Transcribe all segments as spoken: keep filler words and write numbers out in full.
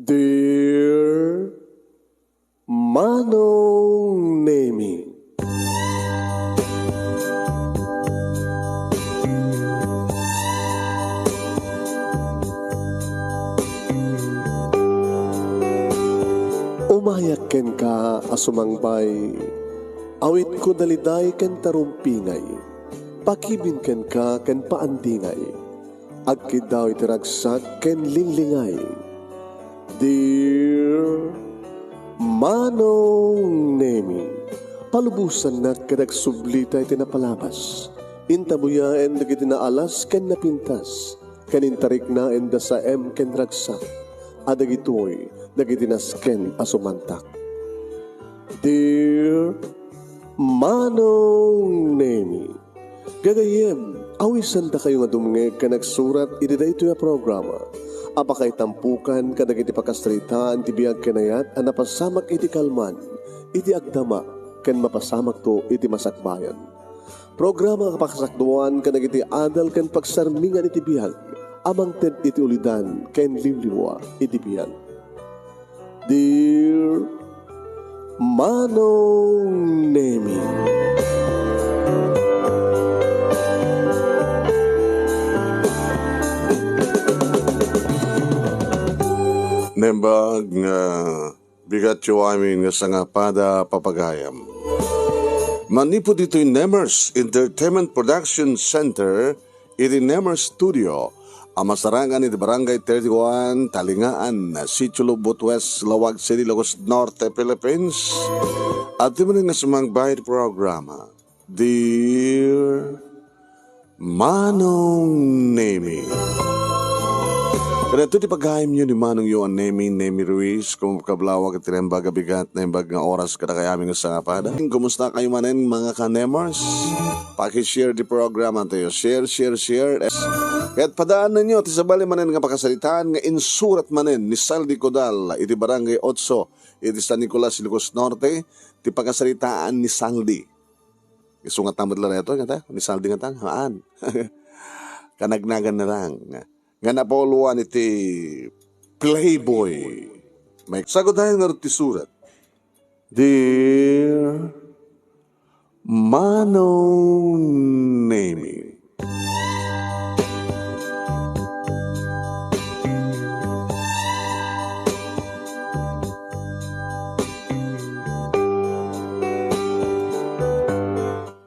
Dear Manong Nemi. Umayak kenka a sumangbay, awitko daliday ken tarumpingay, pakibin kenka ken paandingay. Agkiddaw iti ragsak ken linglingay. Dear Manong Nemi, palubosannak ket agsublita iti napalabas. Intabuyaen dagiti naalas ken napintas, ken intariknaen da saem ken ragsak, a dagitoy dagiti nasken a sumantak. Dear Manong Nemi, gagayyem, awisandakayo nga dumngeg ken agsurat iti daytoy a programa a pakaitampokan kadagiti pakasaritaan ti biag ken ayat a napasamak iti kalman, iti agdama, ken mapasamakto iti masakbayan. Programa a pakasakduan kadagiti adal ken pagsarmingan iti biag a mangted iti ulidan ken liwliwa iti biag. Dear Manong Nemi. Nembag nga bigatyo amin nga sangapada, papagayam. Manipud ditoy Nemers Entertainment Production Center, iti Nemers Studio, a masarangan iti Barangay thirty-one, Talingaan, Sitio Lubot West, Laoag City, Ilocos Norte, Philippines. Adtoy manen nga sumangbay iti programa, Dear Manong Nemi. Kadagitoy ti pagayamyo ni Manongyo a Nemi, Nemi Ruiz, kumakablawag iti naimbag a bigat, naimbag nga oras kadakayamin nga sangapada. Kumustakayo manen, mga ka-Nemers? Paki-share ti programa tayo. Share, share, share. Ket padaanenyo ti sabali manen nga pakasaritaan nga insurat manen ni Saldi Codal iti Barangay Otso iti San Nicolas, Ilocos Norte, ti pakasaritaan ni Saldi. Isu ngata met la daytoy, ngata? Ni Saldi ngata? Haan. Kanagnagan na lang. Nga napauluan iti Playboy. May sagudayan nga ti surat. Dear Manong Nemi.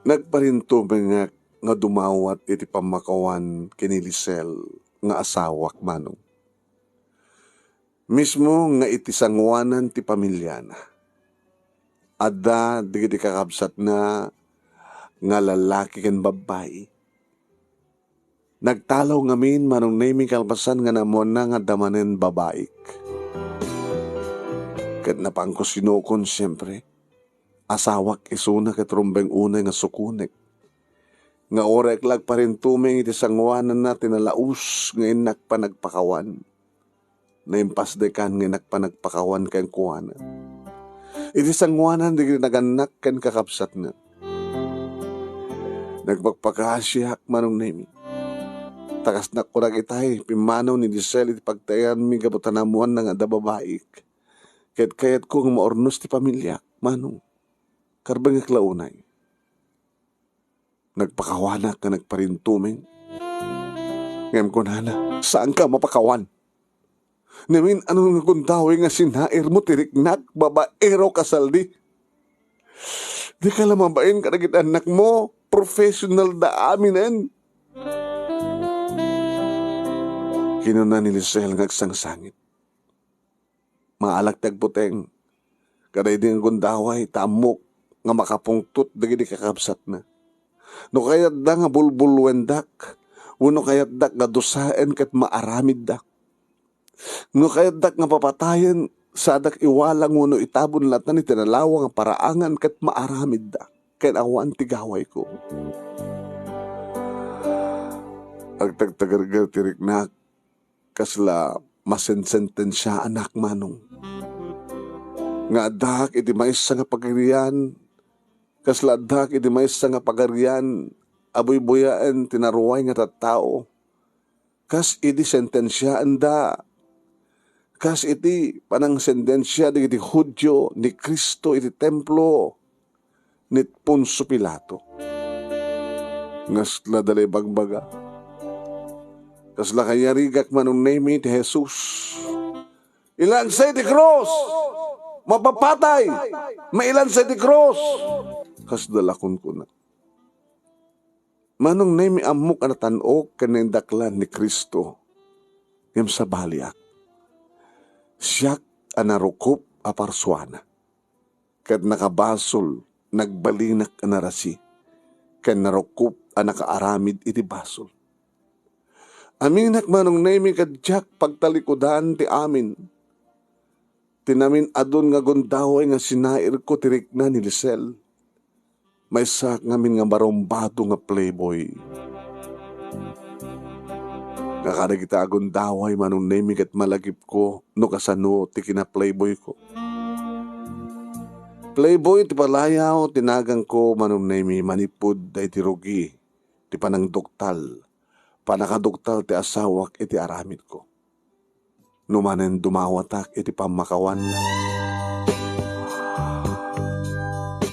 Nagparintumengak nga dumawat iti pammakawan ken ni Lisel nga asawak, Manong. Mismo nga iti sangoanan ti pamiliana, adda dagiti kakabsatna nga lalaki ken babbai. Nagtalaw ngamin, Manong Nemi, kalpasan nga naammoanna nga adda manen babaik. Ket napanko sinukon, siempre. Asawak isuna ket rumbeng unay nga sukonek. Nga uray la agparintumeng iti sangoananna ti nalaus nga innak panagpakawan. Naimpasdekan nga innak panagpakawan kenkuana. Iti sangoanan dagiti nagannak ken kakabsatna. Nagpakpakaasiak, Manong Nemi. Ta kas nakunak itay, pimmanaw ni Lisel iti pagtaenganmi gapu ta naammoanna nga adda babaik. Ket kayatko nga maurnos ti pamiliak, Manong. Karbengek la unay. Nagpakawanak nga nagparintumeng. Ngem kunana, "Saanka mapakawan. Nemi, ano nga gundaway nga sinairmo ti riknak, babaero ka, Saldi? Dika la mabain kadagiti annakmo, professional da aminen." Kinuna ni Lisel nga agsangsangit. Maalak ti agbuteng kadaydi nga gundaway ta ammok nga makapungtot dagiti kakabsatna. No kayatda nga bulbulwendak, wenno kayatdak nga dusaen ket maaramiddak. No kayatdak nga papatayen, sadak iwalang wenno itabon latta iti nalawa nga paraangan ket maaramiddak ken awan ti gawayko. Agtagtagerger ti riknak, kasla masensentensiaanak, Manong. Nga addak iti maysa nga pagarian, kasla addak iti maysa nga pagarian a buybuyaen ti naruay nga tattao. Kas idi sentensiaenda, kas iti panangsendensia dagiti Judio ni Cristo iti templo ni Poncio Pilato. Ngasla da la ibagbaga. Kasla kayarigak, Manong Nemi, ti Jesus. Ilansay ti krus! Mapapatay! Mailansay ti krus! Kasda la kunkuna. Manong Nemi, ammok a natan-ok ken naindaklan ni Cristo. Ngem sabaliak. Siak a narukop a parsuana. Ket nakabasol, nagbalinak a narasi, ken narukop a nakaaramid iti basol. Aminak, Manong Nemi, ket diak pagtalikudan ti amin. Ti namin-adun nga gundaway nga sinairko ti rikna ni Lisel. Maysaak ngamin nga marumbado nga playboy. Nga kadagita a gundaway, Manong Nemi, ket malagipko no kasano ti kina-playboyko. Playboy ti palayaw ti naganko, Manong Nemi, manipud daydi rugi ti panangduktal, pannakaduktal ti asawak iti aramidko. No manen dumawatak iti pammakawanna.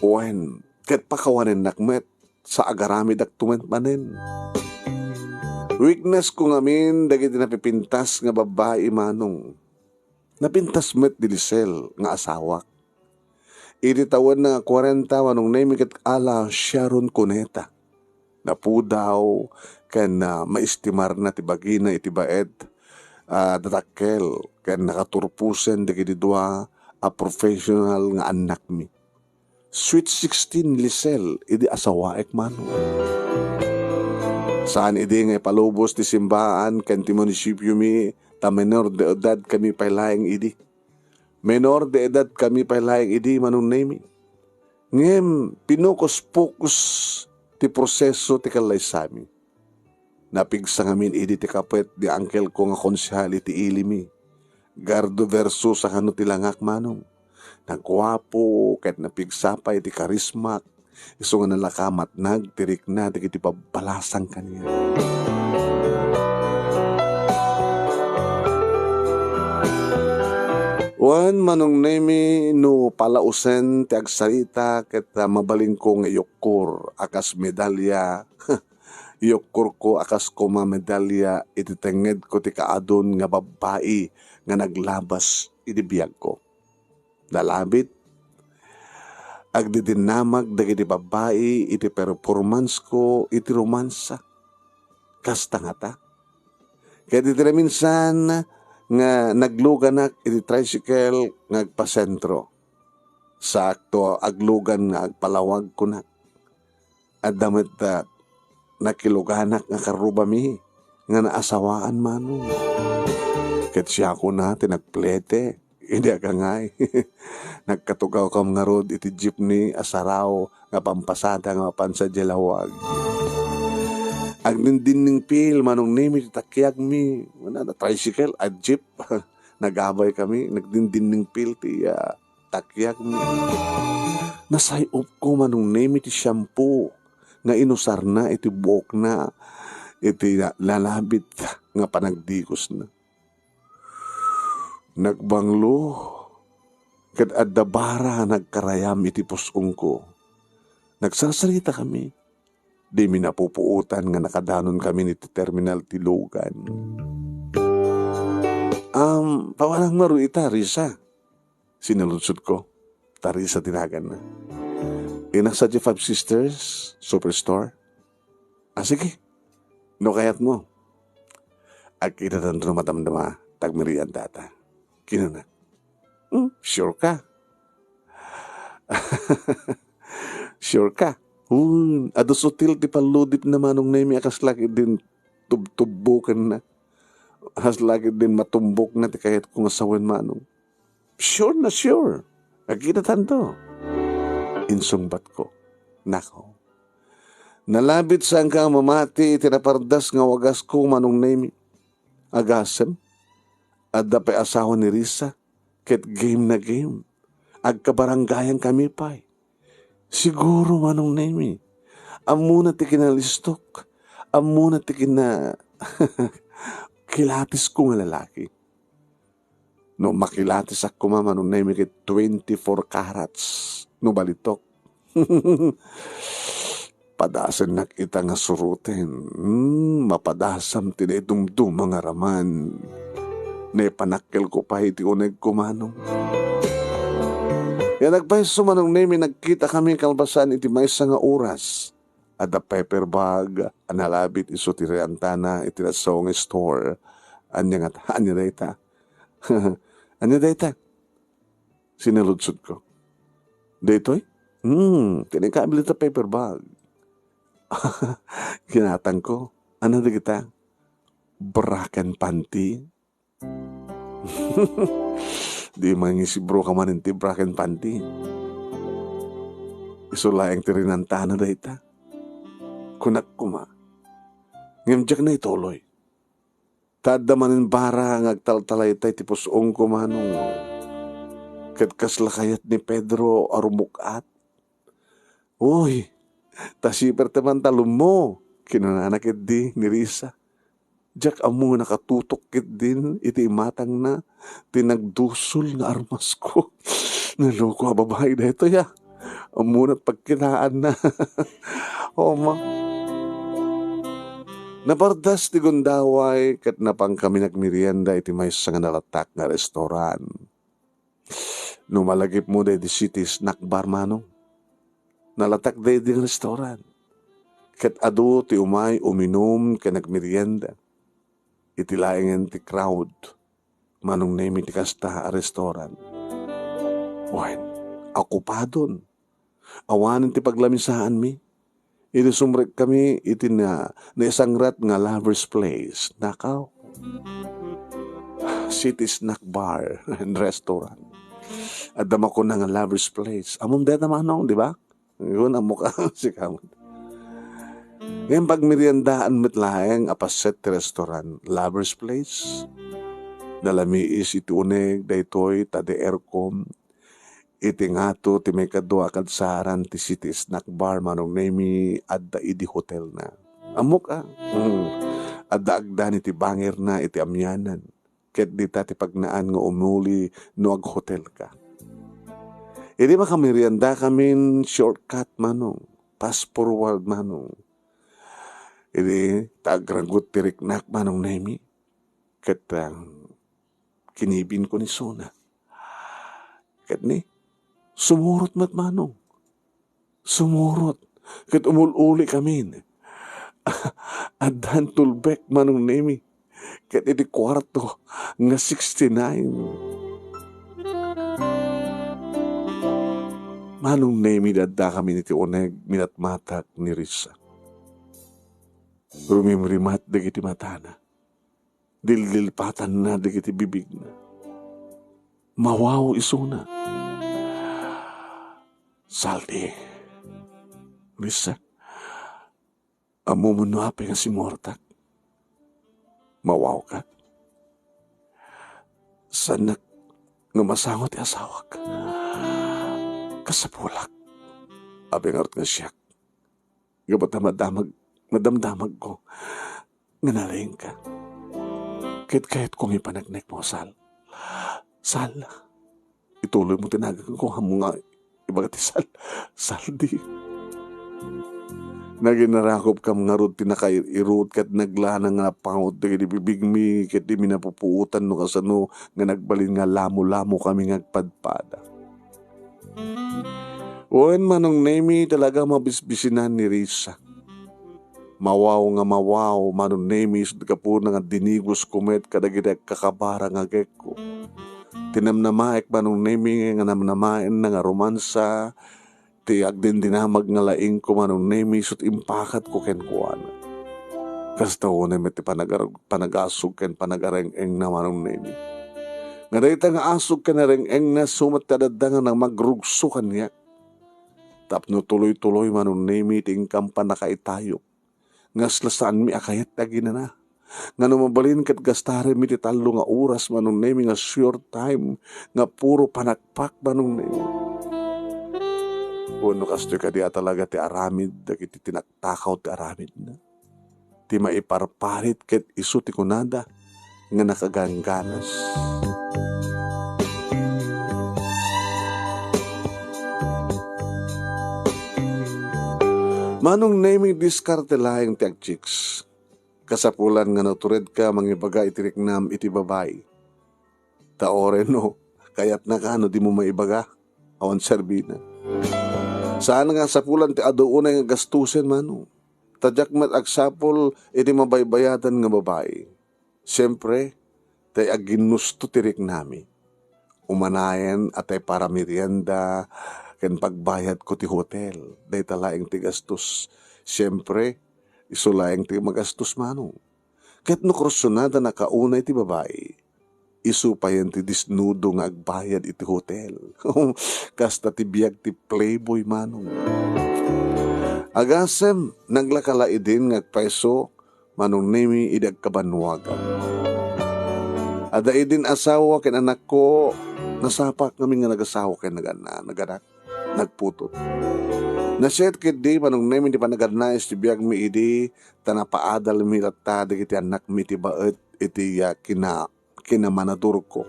Wen, ket pakawanennak met sa agaramidakto met manen. Weakness ko ngamin dagiti napipintas nga babbai, Manong. Napintas met ni Lisel nga asawak. Iti tawenna nga kuarenta, Manong Nemi, ket ala Sharon Cuneta. Napudaw ken, ah, maistimarna ti bagina iti baet a dadakkel ken nakaturposen dagiti dua a professional nga annakmi. Sweet sixteen ni Lisel idi asawaek, Manong. Saan idi nga ipalubos ti simbaan ken ti munisipiomi ta menor de edad kami pay laeng idi. Menor de edad kami pay laeng idi, Manong Nemi. Ngem pinukus-pukus ti proseso ti kallaysami. Napigsa ngamin idi ti kapet ni angkelko nga konsehal iti ilimi. Gardo Versosa kano ti langak, Manong. Naguapo ket napigsa pay ti karismak, isu nga nalaka matnag ti rikna dagiti babbalasang kaniak. Wen, Manong Nemi, no palausen ti agsarita ket, ah, mabalinko nga iyukkor a kas medalya, iyukkorko a kas koma medalya iti tengngedko ti kaadun nga babbai nga naglabas iti biagko. Nalabit, agdidinnamag dagiti babbai iti performance-ko iti romansa. Kasta ngata. Ket iti naminsan nga nagluganak iti tricycle nga agpasentro. Saakto aglugan nga agpalawag kunak. Adda met, ah, nakiluganak nga karrubami nga naasawaan, Manong. Ket siakona ti nagplete idi agangay. Nagkatugawkam ngarud iti jeepney a saraw nga pampasada nga mapan sadiay lawag. Agdindindingpil, Manong Nemi, ti takiagmi. Wala na, tricycle, a jeep. Nagabay kami, nagdindindingpil ti, ah, takiagmi. Nasay-opko, Manong Nemi, ti shampoo nga inusarna iti buokna iti na-, nalabit nga panagdigosna. Nagbanglo, ket adda bara a nagkarayam iti pus-ongko. Nagsarsaritakami. Dimi napupuotan nga nakadanon kami iti terminal ti lugan. "Um, pawanang maru ita, Risa?" sinaludsodko. Ta Risa ti naganna. "Inak sadiay Five Sisters Superstore." "Ah, sige. No kayatmo. Agkitatanto no madamdama, ta agmeriendata," kinuna. "Hmm, sure ka?" "Sure ka?" "Hmm, adu sutil ti palludipna, Manong Nemi, a kasla ketdin tubtubbokenna. Kasla ketdin matumbokna ti kayatko nga sawen, Manong." "Sure na sure. Agkitatanto," insungbatko. Nako. Nalabit saanka a mamati iti napardas nga wagasko, Manong Nemi. Agasem, adda pay asawa ni Risa, ket game na game. Agkabarangayan kami pay. Siguro, Manong Nemi, ammona ti kinalistok, ammona ti kina-, kilatisko nga lalaki. No makilatisak koma, Manong Nemi, ket twenty-four carats no balitok. Padasennak ita nga suroten. Hmm, mapadasam ti naidumduma nga raman. Naipanakkelko pay iti unegko, Manong. Ket nagpayso, Manong Nemi, nagkitakami kalpasan iti maysa nga oras. Adda paper bag a nalabit isu ti rentana iti nasaw nga store. Ania nga, ania dayta? Ania dayta? Sinaludsodko. Daytoy? Hmm, tinikabil ita paper bag. Kinatangko. Ania dagita? Bra ken panty? Di mangisibro ka manen ti bra ken panty. Isu laeng ti rentana dayta. Kunak koma. Ngem diak na ituloy. Ta adda manen bara nga agtaltalaytay ti pus-ongko, Manong. Ket kasla kayat ni Pedro a rumuk-at. Uy, ta siper ti pantalonmo, kinunana ketdi ni Risa. Diak ammo nga nakatutok ketdin iti imatangna ti nagdusol nga armasko. Naloko a babai daytoy, a. Ammona ti pagkitaanna. Oma. Napardas ti gundaway ket napankami nagmerienda iti maysa nga nalatak nga restoran. No malagipmo daydi City Snack Bar, Manong, nalatak daydi nga restoran. Ket adu ti umay uminum ken nagmerienda. Iti laengen ti crowd, Manong Nemi, ti kasta a restoran. Wen, okupadon. Awanen ti paglamisaanmi. Idi sumrekkami iti na-, naisangrat nga Lover's Place. Nakaw. City Snack Bar and Restaurant. Adda makuna nga Lover's Place. Ammom dayta, Manong, di ba? Ngayon, ammo ka, sika met. Ngayon, pagmeriendaan met laeng a paset ti restaurant, Lover's Place. Nalamiis iti uneg daytoy ta di aircon. Iti ngato ti maikadua a kadsaran ti City Snack Bar, Manong Nemi, adda idi hotelna. Ammok a? Hmm. Adda agdan iti bangirna iti amianan. Ket dita ti pagnaan nga umuli no aghotelka. Idi makameriendakamin, shortcut, Manong. Fast forward, Manong. Idi ta agragut ti riknak, Manong Nemi. Ket, ah, kinibinko ni Sona. Ket ni, sumurot met, Manong. Sumurot. Ket umul-uli kamin. Addan tulbek, Manong Nemi. Ket iti kuarto nga sixty-nine. Manong Nemi, adda kami iti uneg, minatmatak ni Risa. Rumimrimat dagiti matana. Dildilpatanna dagiti bibigna. Mawaw isuna. Saldi, Risa, ammom no apay nga simurtak? Mawawka? Saanak nga masango ti asawak. Kasapulak. Apay ngarud nga siak? Gapu ta madamag, madamdamagko nga nalaingka. Ket kayatko nga ipaneknekmo, Sal. Sal. Ituloymo ti naganko, ammom nga ibaga ti Sal. Saldi. Naginarakopkam ngarud ti nakair-irut ket naglana nga napangot dagiti bibigmi ket dimi napupuotan no kasano nga nagbalin nga lamo-lamokami nga agpadpada. Wen, Manong Nemi, talaga mabisbisinan ni Risa. Mawaw nga mawaw, Manong Nemi, isut' gapuna nga dinigosko met kadagiti agkakabara nga gekko. Tinamnamaek, Manong Nemi, nga namnamaenna nga romansa ti agdindinamag nga laingko, Manong Nemi, isut' impakatko kenkuana. Kasta unay met ti panagar-, panagasog ken panagareng-engna, Manong Nemi. Nga dayta nga asog ken areng-engna, isu met ti adda nga namagrugso kaniak. Tapno tuloy-tuloy, Manong Nemi, ti inkam pannakaitayok. Nga asla saanmi a kayat ti aginana. Nga no mabalin ket gastarenmi ti tallo nga oras, Manong Nemi, nga sure time, nga puro panakpak, Manong Nemi. Wenno kastoy kadi a talaga ti aramid dagiti tinaktakaw ti aramidna? Ti maiparparit ket isu ti kunada nga nakagangganas. Manong Nemi, diskarte laeng ti agchicks. Kasapulan nga naturedka mangibaga iti riknam iti babai. Ta uray no, kayatnaka no dimo maibaga, awan serbina. Saan nga sapulan ti adu unay nga gastusen, manong. Ta diak met agsapul iti mabaybayadan nga babai. Siempre, tay aginnusto ti riknami. Umanayen a tay para merienda ken pagbayadko ti hotel. Dayta laeng ti gastos. Siempre, isu laeng ti magastos, manong. Ket no kursunada nakaunay ti babai, isu payen ti disnudo nga agbayad iti hotel. Kasta ti biag ti playboy, manong. Agasem, naglaka la idin nga agpayso, Manong Nemi, idi agkabannoagan. Adda idin asawa ken anakko, nasapak ngamin nga nagasawa ken naganna-, naganak, nagputol. Nasiat ketdi, Manong Nemi, ti panagannais ti biagmi idi, ta napaadalmi latta dagiti annakmi iti baet iti, ah, kina-, kinamanadurko.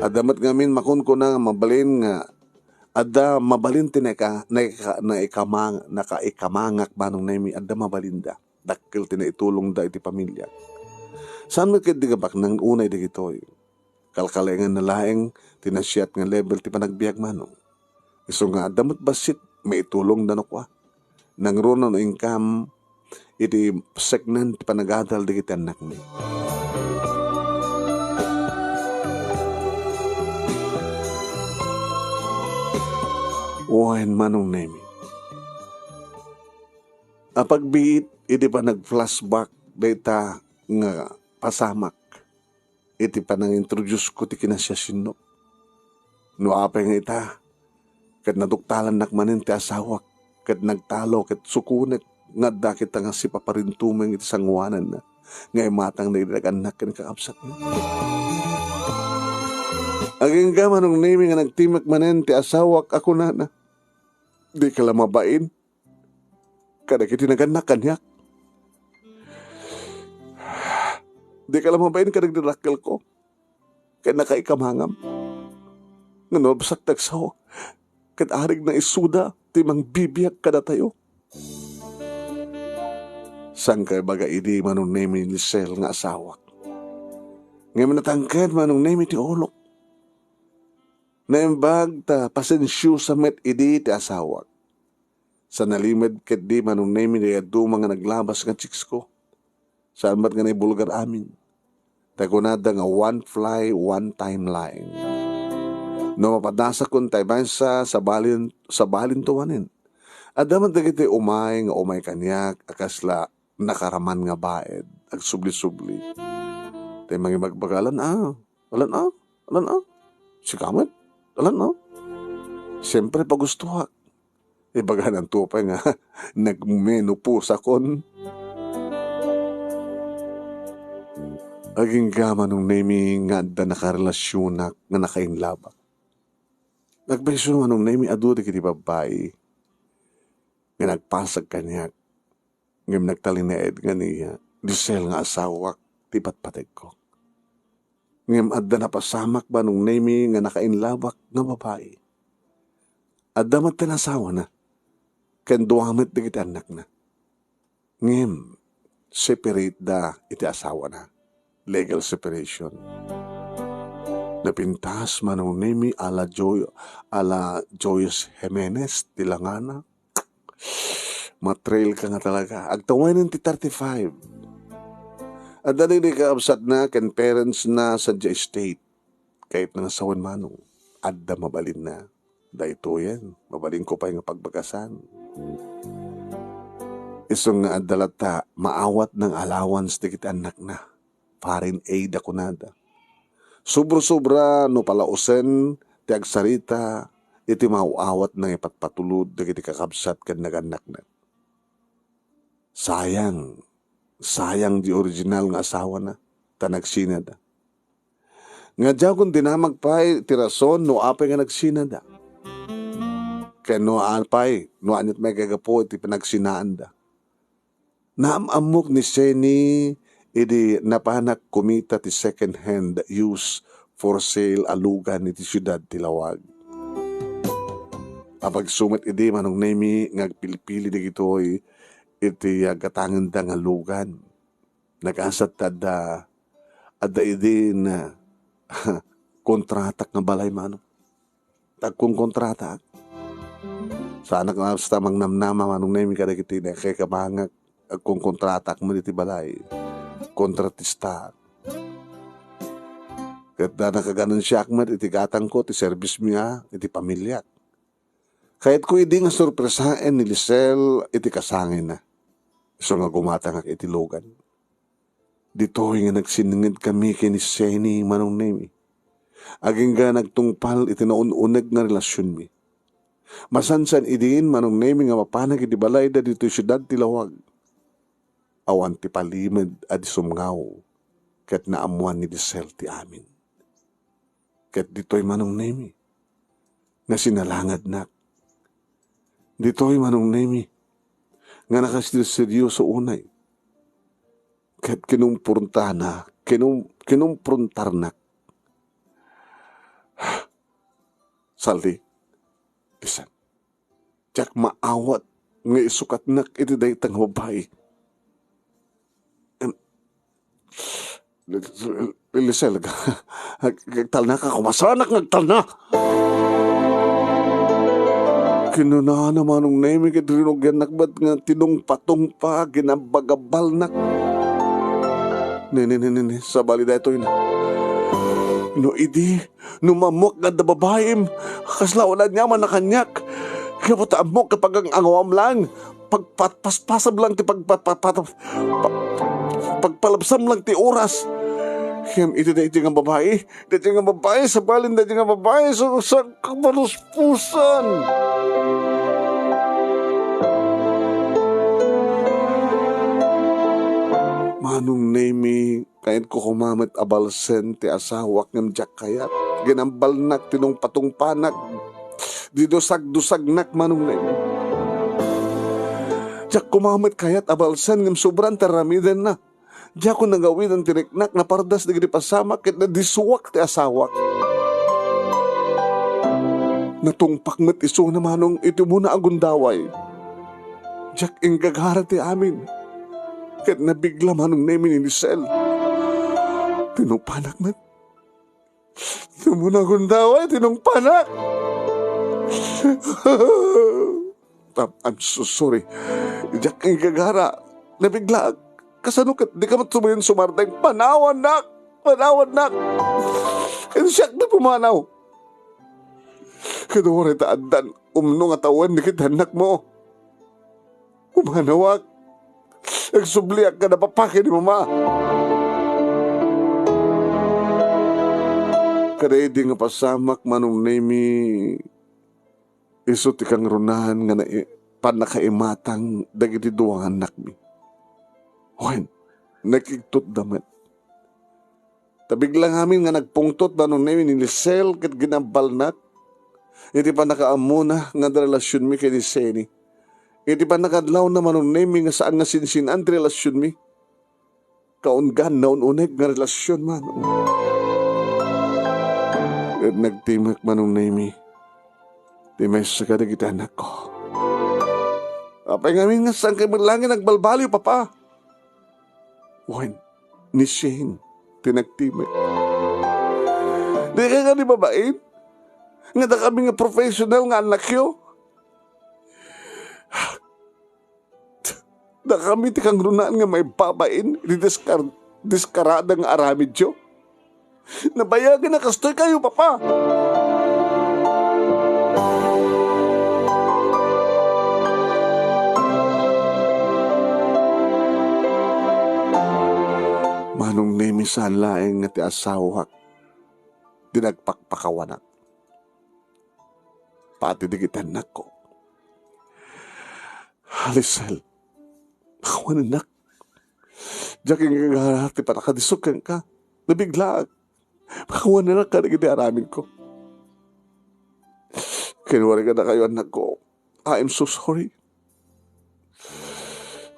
Adda met ngamin makunkuna nga mabalin nga adda mabalin ti naika-, naika-, naikamang-, nakaikamangak, Manong Nemi, adda mabalinda. Dakkel ti naitulongda iti pamiliak. Saan met ketdi nga baknang unay dagitoy. Kalkalenganna laeng ti nasiat nga level ti panagbiag, Manong. Isu nga adda met bassit, maitulongda no kua. Nangruna no inkam iti seknan ti panagadal dagiti annakmi. Wen, Manong Nemi. Apagbiit idi panag-flashback dayta nga pasamak iti panangintroduceko ti kinasiasino. No apay nga ita, ket naduktalannak manen ti asawak, ket nagtalo, ket sukonek nga adda kita nga sipaparintumeng iti sangoananna nga imatang dagiti nag-annak ken kakabsatna. Agingga, Manong Nemi, nga nagtimek manen ti asawak a kunana, "Dika la mabain kadagiti nagannak kaniak. Dika la mabain kadagiti dakkelko ken nakaikamangam. Nga no, bassit dagsaw, ket arigna isuda ti mangbibiag kadatayo." Saan kaibaga idi, Manong Nemi, ni Sel nga asawak. Ngem natangked, Manong Nemi, ti ulok. Naimbag ta pasensiosa met idi ti asawak. Sa nalimed ketdi, Manong Nemi, dayta duma nga naglabas nga chicks ko. Saan met nga naibulgar amin. Ta kunada nga one fly, one time laeng. No mapadasakon tay maysa, sabalin, sabalinto manen. Adda met dagiti umay nga umay kaniak a kasla nakaraman nga baed, agsubli-subli. Tay mangibagbaga, "Alan a, alan a, alan a. Sika met, alan a." Siempre, pagustoak. Ibagananto pay nga nagmenopause akon. Agingga, Manong Nemi, nga adda nakarelasionak nga nakainlabak. Nagpayso, Manong Nemi, adu dagiti babbai nga nagpasag kaniak. Ngem nagtalinaed nga ni Lisel nga asawak ti patpategko. Ngem adda napasamak, Manong Nemi, nga nakainlabak nga babai. Adda met ti asawana, ken dua met dagiti annakna. Ngem separate da iti asawana. Legal separation. Napintas, Manong Nemi, ala Joy-, ala Joyce Jimenez ti langana. Matrail ka nga talaga. Agtawenen ti thirty-five. Adda dagiti kakabsatna ken parents na sadiay state. Kayatna nga sawen, Manong, adda mabalinna. Daytoyen, mabalinko pay nga pagbagasan. Isu nga adda latta maawatna nga allowance dagiti annakna. Foreign aid a kunada. Sobra-sobra no palausen ti agsarita iti maaw-awatna nga ipatpatulod dagiti kakabsat ken nagannakna. Sayang, sayang di original nga asawana, ta nagsinada. Nga diakon dinamag pay ti rason no apay nga nagsinada. Ken no apay, no aniat may gagapu iti panagsinaanda. Naam-ammok ni Seni idi napanak kumita ti second hand used for sale a lugan iti siudad ti Laoag. Apay isu met idi, Manong Nemi, nga agpilpili dagitoy iti aggatangenda nga lugan. Nagasat ta adda, adda idin kontratak nga balay, Manong. Ta agkonkontratak. Saanak nga basta mangnamnama, Manong Nemi, kadagiti nakikabangak. Agkonkontratak met iti balay. Kontratistak. Ket da nakaganansiak met iti gatangko, ti serbismi a, iti pamiliak. Kayatko idi nga sorpresaen ni Lisel iti kasangayna. Isu nga gumatangak iti lugan. Ditoy nga nagsinninged kami ken ni Seni, Manong Nemi. Agingga nagtungpal iti naun-uneg nga relasionmi. Masansan idin, Manong Nemi, nga mapanak iti balayda ditoy siudad ti Laoag. Awan ti palimed a di sumngaw, ket naammoan ni Lisel ti amin. Ket ditoy, Manong Nemi, nga sinalangadnak. Ditoy, Manong Nemi, nga nakaserseryoso unay. Ket kinumportana, kinum-, kinumprontarnak. Sally, listen. Diak maawat nga isukatnak iti dayta nga babai. Em, Lisel, ag-, agtalna ka, kumasanak nga agtalna. Kinunana, Manong Nemi, ket rinugiannak met nga tinungpa-tungpa, ginabagabalnak. Ne, ne, ne, ne, ne, sabali daytoy na. No idi, no maammoak nga adda babaim, kasla awan aniaman a kaniak. Gapu ta ammok nga pagang-angawam lang. Pagpatpaspasam lang ti pagpa-, pa-, pa-, pa-, pagpalabsam lang ti oras. Ngem iti daydi nga babai, daydi nga babai, sabalin daydi nga babai, sa, sa kaparuspusan. Manong Nemi, kayatko koma met a balsen ti asawak ngem diak kayat. Ginambalnak, tinungpatungpanak, didusagdusagnak, Manong Nemi. Diak koma met kayat a balsen ngem sobran ti aramidenna. Diakon nagawidan ti riknak, napardas dagiti pasamak ket nadisuak ti asawak. Natungpak met isuna, Manong, iti umuna a gundaway. Diak inggagara ti amin. Ket nabigla, Manong Nemi, ni Lisel. Tinungpanak met. Iti umuna a gundaway, tinungpanak. I'm, I'm so sorry. Diak inggagara. Nabiglaak. Kasano ket dika met sumayon sumardeng? Panawannak! Panawannak! Ket siak ti pumanaw. Ket uray ta addan umno nga tawen dagiti annakmo. Pumanawak. Agsubliak kada papa ken ni mama. Kadaydi nga pasamak, Manong Nemi, isu ti kangrunaan nga nai-, pannakaimatang dagiti dua nga annakmi. Wen, nakigtotda met. Ta bigla ngamin nga nagpungtot, Manong Nemi, ni Lisel ket ginambalnak iti pannakaammona nga adda relasionmi ken ni Seni. Iti pannakadlawna, Manong Nemi, nga saan nga sinsin-an ti relasionmi. Kaunggan, naun-uneg nga relasion, Manong. Ket nagtimek, Manong Nemi, ti maysa kadagiti anakko. Apay ngamin nga saan kay met laeng agbalbaliw, Papa? Wen, ni Shane ti nagtimek. Dika kadi babain? Nga dakami nga professional nga annakyo? Dakami ti kangrunaan nga maibabain iti diskar-, diskarada nga aramidyo? Nabayagen a kastoy kayo, Papa. Manong Nemi, saan laeng nga ti asawak ti nagpakpakawanak. Pati dagiti annakko. Lisel, awan annak. Diak inggagara ti pannakadisok kenka. Nabiglaak. Makawanak kadagiti aramidko. Kinwarek kadakayo, annakko. I am so sorry.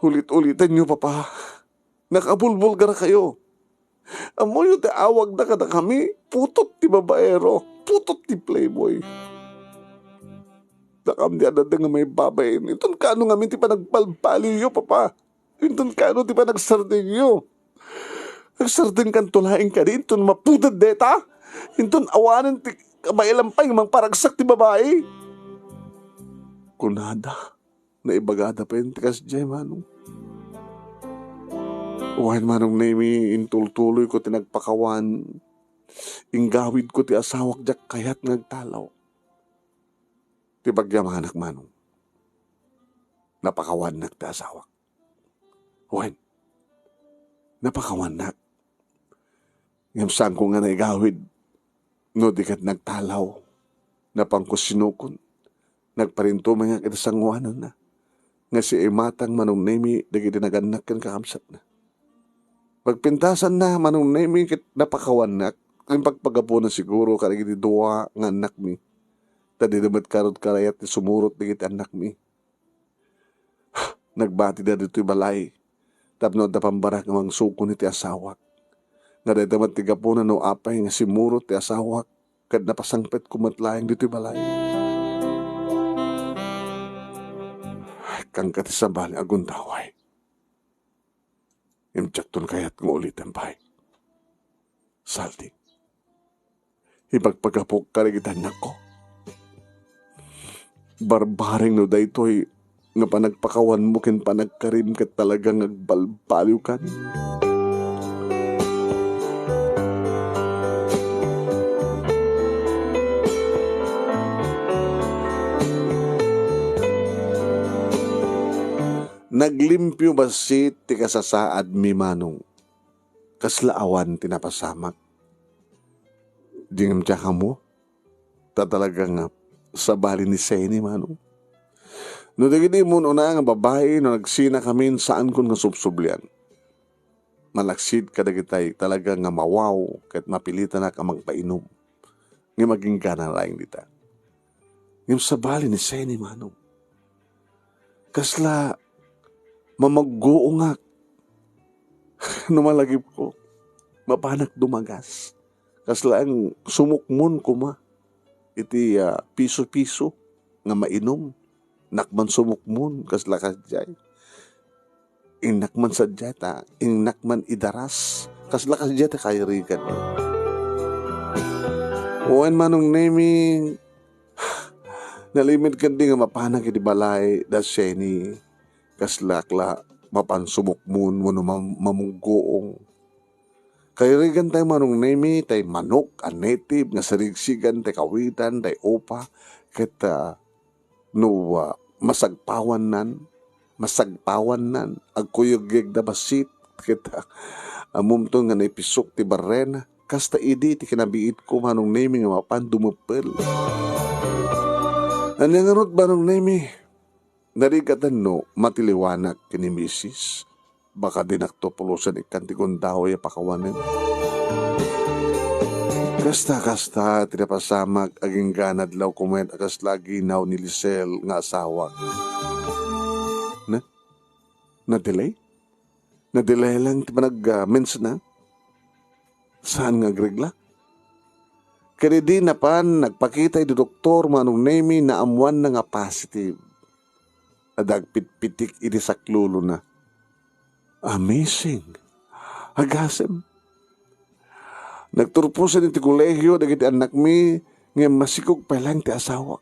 Ulit-ulitenyo, Papa. Nakabulbulgarkayo. Ammoyo ti awagda kadakami, putot ti babaero, putot ti playboy. Dakam ti adda nga maibabain. Inton kaano ngamin ti panagbalbaliwyo, Papa? Inton kaano ti panagsardengyo? Nagsardengkanto laeng kadi inton maputed dayta? Inton awanen ti kabaelan pay nga mangparagsak ti babai? Kunada, naibagada pay ti kasdiay, Manong. Wen, Manong Nemi, intultuloyko ti nagpakawan. Inggawidko ti asawak, diak kayat nga agtalaw. Ti pagyamanak, Manong, napakawannak ti asawak. Wen, napakawannak. Ngem saanko nga naigawid no di ket nagtalaw. Napanko sinukon. Nagparintumengak iti sangoananna nga si imatang, Manong Nemi, dagiti nagannak ken kakabsatna. Pagpintasanna, Manong Nemi, ket napakawannak. Ngem pagpagapuna siguro kadagiti dua nga annakmi, ta dida met karud karayat ti sumurot dagiti annakmi. Nagbatida ditoy balay tapno adda pambarak nga mangsukon iti asawak. Nga dayta met ti gapuna no apay nga simmurot ti asawak ket napasangpetko met laeng ditoy balay. Kangka ti sabali a gundaway. Ngem diakton kayat nga uliten pay. Saldi, ipagpagapok kadagiti annakko. Barbareng no daytoy nga panagpakawanmo ken panagkarim ket talaga nga agbalbaliwkan. Naglimpio bassit ti kasasaadmi, Manong. Kasla awan ti napasamak. Di ngem diak ammo, ta talaga nga sabali ni Seni, Manong. No dagiti immun-una nga babai, no nagsinakamin, saankon nga subsublian. Malaksid kadagitay talaga nga mawaw ket mapilitanak a magpainom. Ngem aginggana laeng dita. Ngem sabali ni Seni, Manong. Kasla mamagguongak. No malagipko, mapanak dumagas. Kasla ang sumukmon koma iti, ah, piso-piso nga mainom. Innak man sumukmon, kasla kasdiay. Innak man sadiay ta, innak man idaras, kasla kasdiay ta kairigan. Wen, Manong Nemi, nalimedka di nga mapanak iti balay da Seni, kasla ak la mapan sumukmon wenno mam-, mamuggoong. Kairigan tay Manong Nemi, tay manok a native nga sarigsigan tay kawitan, tay upa, ket, ah, no, ah, masagpawannan, masagpawannan, agkuyugyegda bassit, ket, ah, ammomto nga naipisok ti barrena. Kasta idi ti kinabiitko, Manong Nemi, nga mapan dumeppel. Ania ngarud, Manong Nemi? Narigaten no matiliwanak ken ni misis. Baka dinakto pulosen ikkan ti gundaway a pakawanen. Kasta, kasta ti napasamak, agingga nadlaw ko met a kasla aginaw ni Lisel nga asawak. Na? Na-delay? Na-delay lang ti panag-, ah, mensna? Saan nga agregla? Ket idi napan, nagpakita iti doktor, Manong Nemi, naammoanna nga positive. Adda agpitpitik iti saklulona. Amazing! Agasem! Nagturposen iti kolehio dagiti annakmi, ngem masikog pay laeng ti asawak.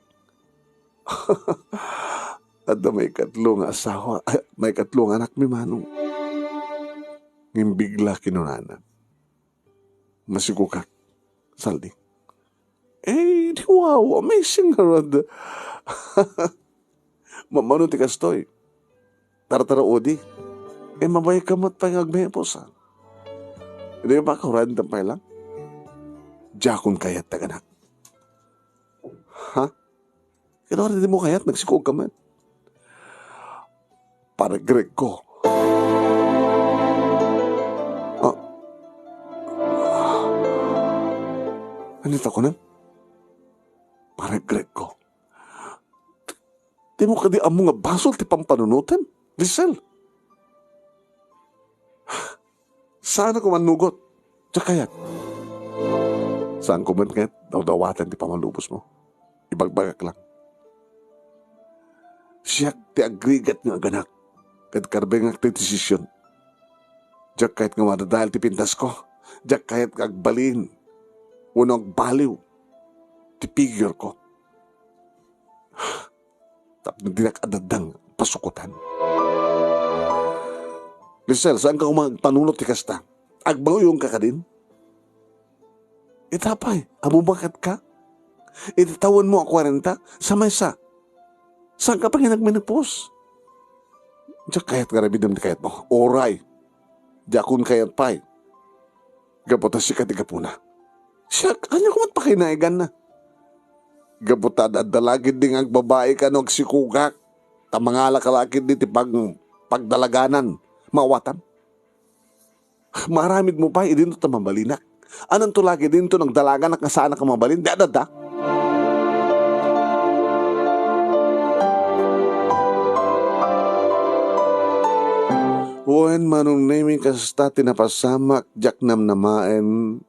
Adda maikatlo nga asawa, ay, maikatlo nga anakmi, Manong. Ngem bigla kinunana, "Masikogak, Saldi." Eh, di wow, amazing ngarud. Mamano ti kastoy? Tartaraudi. Eh, mabay ka met pay nga agmepos, ah. Di ba, kaurayan tampay lang? Diakon kayat taganak. Ha? Ket no dimo kayat, nagsikog ka met. Paregregko. Ah. Ania ta kunam? Paregregko. Dimo kadi ammo nga basol ti pampanunotem, Lisel? Saan a koma nugot. Diak kayat. Saanko met nga dawdawaten ti pammalubosmo. Ibagbagak lang. Siak ti agrigat nga aganak, ket karbengak ti desisyon. Diak kayat nga madadael ti pintasko. Diak kayat nga agbalin wenno agbaliw ti figure ko. Tapno dinak adda nga pasukotan. Lisel, saanka koma agpanunot ti kasta? Agbauyongka kadin? Ita pay, a bumakatka? Iti tawenmo a kwarenta, sa maysa, saanka pay nga nagmenopause? Diak kayat nga aramidem ti kayatmo. Uray, diakon kayat pay. Gapu ta sika ti gapuna. Siak, ania koma ti pakinayaganna? Gapu ta adda la ketdi nga agbabaika no agsikogak, ta mangalaka la ketdi ti pag-, pagdalaganan. Maawatam? Maaramidmo pay idinto ta mabalinak. Ananto la ketdinto nagdalaganak nga saanak a mabalin? Di adda? Wen, Manong Nemi, kasta ti napasamak, diak namnamaen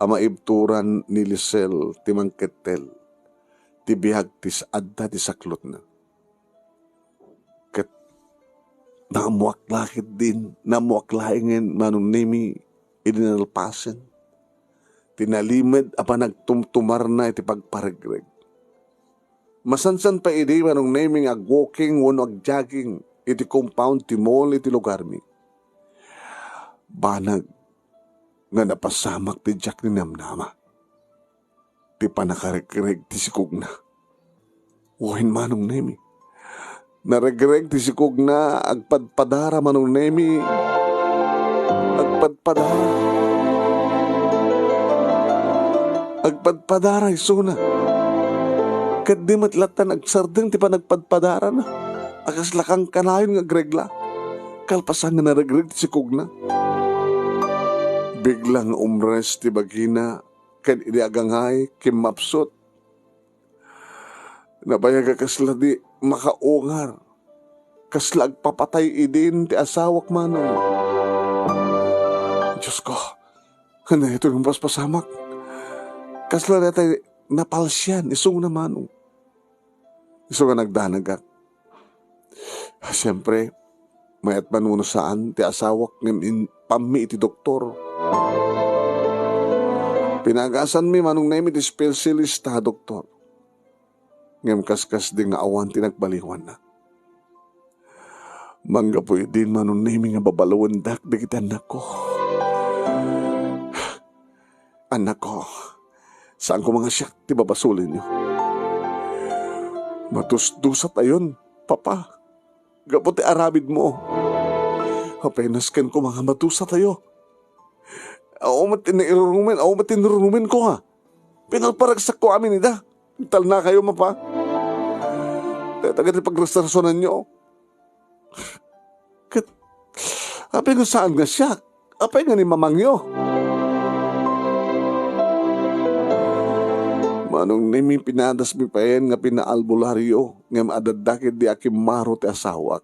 a maibturan ni Lisel ti mangkettel ti biag ti s-, adda ti saklotna. Ket naammoak la ketdin, naammoak laengen, Manong Nemi, idi nalpasen ti nalimed a panagtumtumarna iti pagparegreg. Masansan pay idi, Manong Nemi, nga ag-walking wenno ag-jogging iti compound ti mall iti lugarmi. Banag nga napasamak ti diak ninamnama ti pannakaregreg ti sikogna. Wen, Manong Nemi. Naregreg ti sikogna, agpadpadara, Manong Nemi. Agpadpadara. Agpadpadara isuna. Ket di met latta nagsardeng ti panagpadpadarana a kasla kankanayon nga agregla. Kalpasan nga naregreg ti sikogna, bigla nga umres ti bagina, ken idi agangay, kimmapsut. Nabayag a kasla di makaungar. Kasla agpapatay idin ti asawak, Manong. Diosko, ania ito nga paspasamak? Kasla dayta napalsian, isuna, Manong. Isu nga nagdanagak. Siempre, mayat man wenno saan ti asawak ngem in-, pammi iti doktor. Pinagasanmi, Manong Nemi, ti specialista a doktor. Ngem kaskasdi nga awan ti nagbaliwanna. Manggapu idin, Manong Nemi, nga babaluendak dagiti annakko. Annakko, saan koma nga siak ti babasolenyo. Madusdusatayon, Papa, gapu ti aramidmo. Apenas kenkuman nga madusatayo. Awan met ti nairurumen, awan met ti narurumenko, a. Pinarparagsakko amin ida. Talnakayo, Papa. Dayta ti pagrasrasunanyo. Ket apay nga saan nga siak? Apay nga ni mamangyo? Manong Nemi, pinadasmi payen nga pinaalbularyo, ngem adda ketdi a kimmaro ti asawak.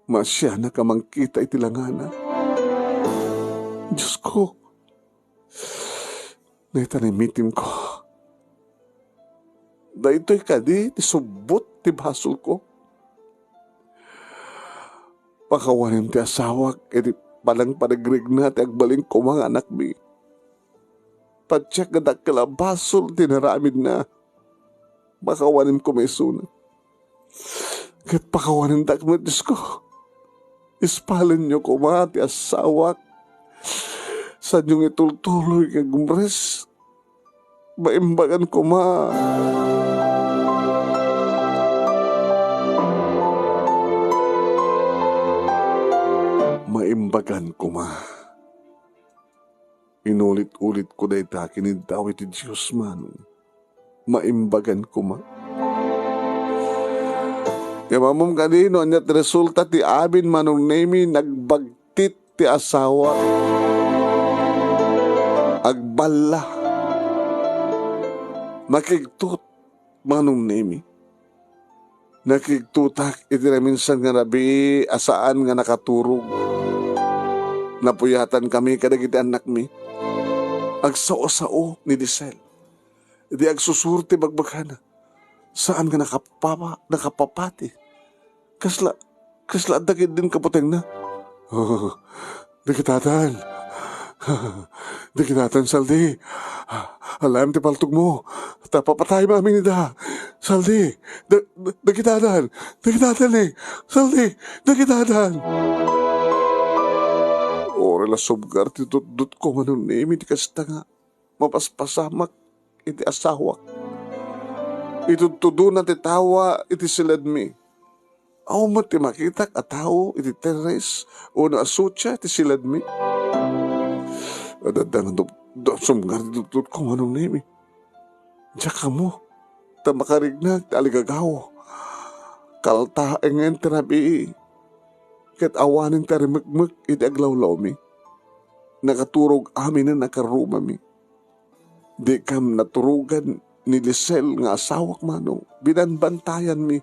Maasianak a mangkita iti langana. Diosko, dayta ni mitimko. Daytoy kadi ti subbot ti basolko. Pakawanem ti asawak iti panangparegregna ti agbalin koma nga anakmi. Patiek nga dakkel a basol ti naramidna. Pakawanem koma isuna. Ket pakawanendak met, Diosko. Ispalenyo koma ti asawak. Saanyo nga itultuloy nga agumres. Maimbagan koma. Maimbagan koma. Inulit-ulitko dayta ken iddaw iti Dios, Manong. Maimbagan koma. Ngem ammom kadi no ania ti resulta ti amin, Manong Nemi? Nagbagtit ti asawa. Agballa. Nakigtot, Manong Nemi. Nakigtotak iti naminsan nga rabii a saan nga nakaturog. Napuyatankami kadagiti annakmi. Agsao-sao ni Lisel. Idi agsusur ti bagbagana, Saan nga nakapapa-, nakapapati. Kasla, kasla adda ketdin kabutengna. Oh, dagitatan. Dagitatan, Saldi. Alayam ti paltogmo. Ta papatayem amin ida. Saldi, da-, da-, dagitatan. Dagitatan, eh. Saldi, dagitatan. Uray la subgar ti dutdotko, Manong Nemi, ti kasta nga mapaspasamak iti asawak. Itudtudona ti tawa iti siledmi. Awan met ti makitak a tao iti terrace wenno a sutia iti siledmi. Adda nga dupdop, sumngar ti dutdotko, Manong Nemi. Diak ammo ta makarignak ti aligagaw. Kaltaengen ti rabii, ket awanen ti arimekmek iti aglawlawmi. Nakaturog aminen a karrubami. Dikam naturogan ni Lisel nga asawak, Manong. Binanbantayanmi.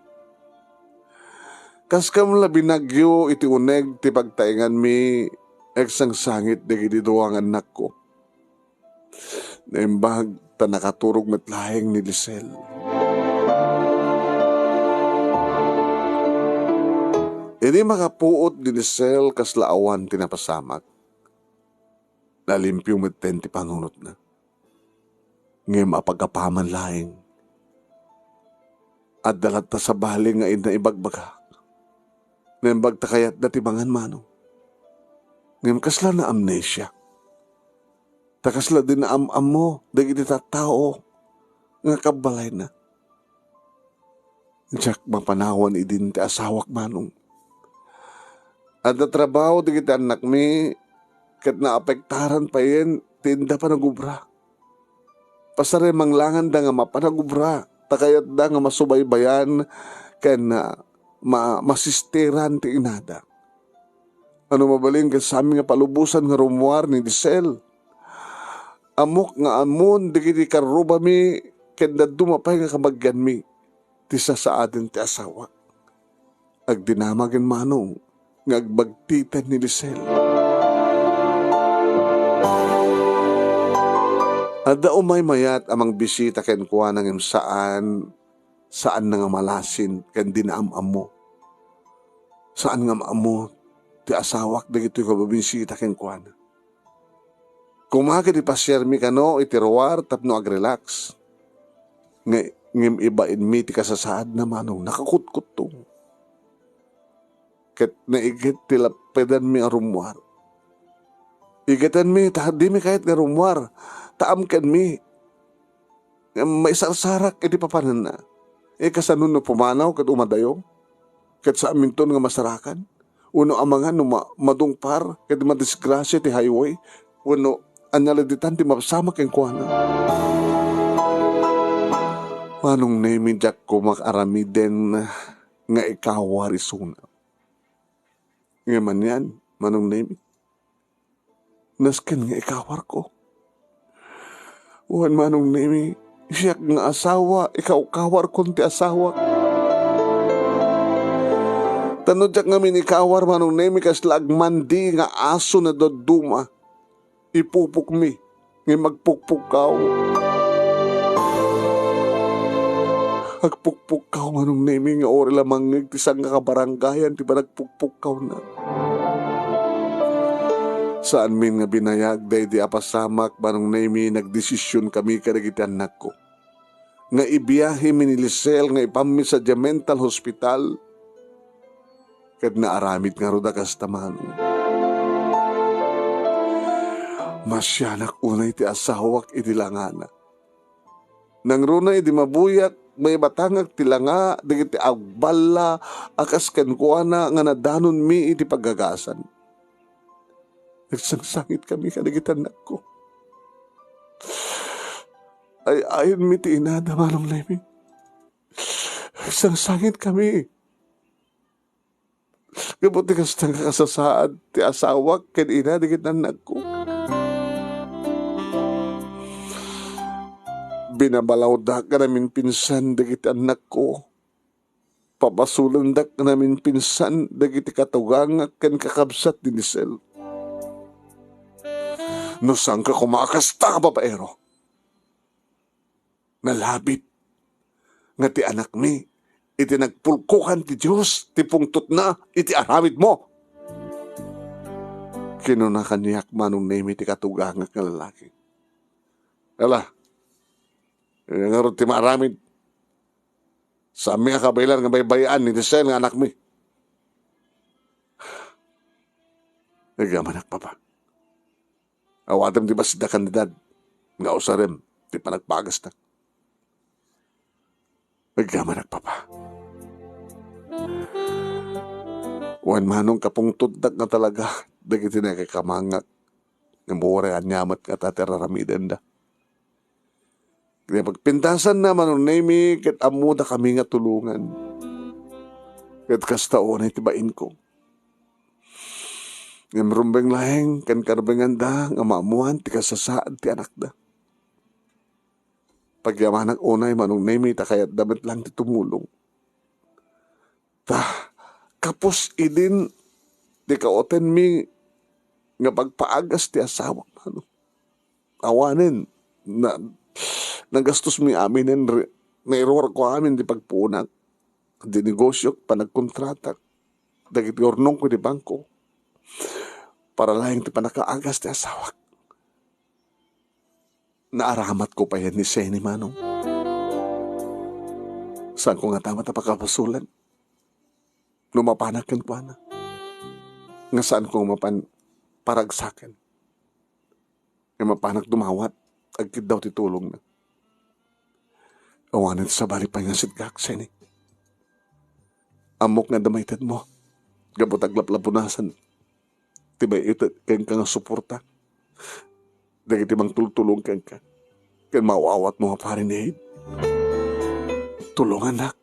Kaskam la binagyo iti uneg ti pagtaenganmi, agsangsangit dagiti dua nga annakko. Naimbag ta nakaturog met laeng ni Lisel. Idi makapuot ni Lisel, kasla awan ti napasamak. Nalimpio metten ti panunotna. Ngem apagapaman laeng, adda latta sabali nga inna ibagbagak. Naimbag ta kayatna ti mangan, Manong. Ngem kasla na-amnesia. Ta kasla di naam-ammo dagiti tattao nga kabbalayna. Diak mapanawan idin ti asawak, Manong. Adda trabaho dagiti annakmi ket naapektaran payen ti inda panagubra. Pasaremanglangan da nga mapanagubra, ta kayatda nga masubaybayan ken, ah, ma-, masisteran ti inada. Ano mabalin, kasami nga palubosan nga rummuar ni Lisel. Ammok nga ammon dagiti karrubami ken dadduma pay nga kabagianmi ti sasaaden ti asawak. Agdinamagen, Manong, nga agbagtiten ni Lisel. Adda umay mayat a mangbisita kenkuana ngem saan, saanna nga malasin ken di naam-ammo. Saan nga maammo ti asawak dagitoy nga bumisita kenkuana. Koma ket ipasiarmi kano iti ruar tapno agrelax. Nga, ngem ibainmi ti kasasaadna, Manong, nakakutkuttong. Ket naiget ti lappedanmi a rummuar. Igetanmi ta dimi kayat nga rummuar, ta amkenmi nga maisarsarak iti papananna. E, kasano no pumanaw ket umadayo? Ket saanminton nga masarakan? Wenno amangan no ma-, madungpar ket madisgrasia ti highway? Wenno ania la ditan ti mapasama kenkuana? Manong Nemi, diak koma aramiden nga ikawar isuna. Ngem anian, Manong Nemi? Nasken nga ikawarko. Wen, Manong Nemi, siak nga asawa, ikawkawarkon ti asawak. Ta no diak ngamin ikawar, Manong Nemi, kasla agmandi nga aso nga dadduma. Ipupokmi, ngem agpukpukkaw. Agpukpukkaw, Manong Nemi, nga uray la mangngeg ti sangkakabarangayan ti panagpukpukkawna. Saanmin nga binayag daydi a pasamak, Manong Nemi, nagdesisionkami kadagiti annakko nga ibiahemi ni Lisel nga ipammi sadiay mental hospital. Ket naaramid ngarud a kasta, Manong. Masianak unay ti asawak idi langana. Nangruna idi mabuyak, maibatangak ti langa dagiti agballa a kas kenkuana nga nadanonmi iti paggagasan. Nagsangsangit kami kadagiti annakko. Ay-ayonmi ti inada, Manong Nemi. Nagsangsangit kami. Gapu ti kasta nga kasasaad ti asawak ken ina dagiti annakko. Binabalawdak nga naminpinsan dagiti annakko. Pabasolendak nga naminpinsan dagiti katugangak ken kakabsat ni Lisel. No saanka koma a kasta nga babaero, nalabit, nga ti anakmi iti nagpulkokan ti Dios ti pungtotna iti aramidmo. Kinuna kaniak, Manong Nemi, ti katugangak nga lalaki. Ala, ngarud ti maaramid. Saanmi a kabaelan nga baybay-an ni Lisel nga anakmi. Agyamanak, Papa. Awatem ti bassit a kantidad nga usarem ti panagpagasnak. Agyamanak, Papa. Wen, Manong, kapungtotnak nga talaga dagiti nakakamangak nga uray aniamet nga ta ti ar-aramidenda. Ket pagpintasanna, Manong Nemi, ket ammodakami nga tulongan. Ket kasta unay ti bainko. Ngem rumbeng laeng ken karubengan da nga maammoan ti kasasaad ti anakda. Pagyamanak unay, Manong Nemi, ta kayatda met laeng ti tumulong. Ta, kapos idin ti kawatenmi nga pagpaagas ti asawak, Manong. Awanen, na, nagastosmi aminen, re-, nairuarko amin ti pagpuonak, ti negosiok, panagkontratak, dagiti urnongko iti bangko, para laeng ti pannakaagas ti asawak. Naaramatko payen ni Seni, Manong. Saanko ngata met a pakabasolan no mapanak kenkuana. Nga saanko nga mapan paragsaken. Nga mapanak dumawat, agkiddaw ti tulongna. Awanen, sabali pay nga sitgak, Seni. Ammok nga adda maitedmo. Gapu ta aglaplapunasan ti maited kenka nga suporta dagiti mangtultulong kenka ken maaw-awatmo nga foreign aid. Tulongannak.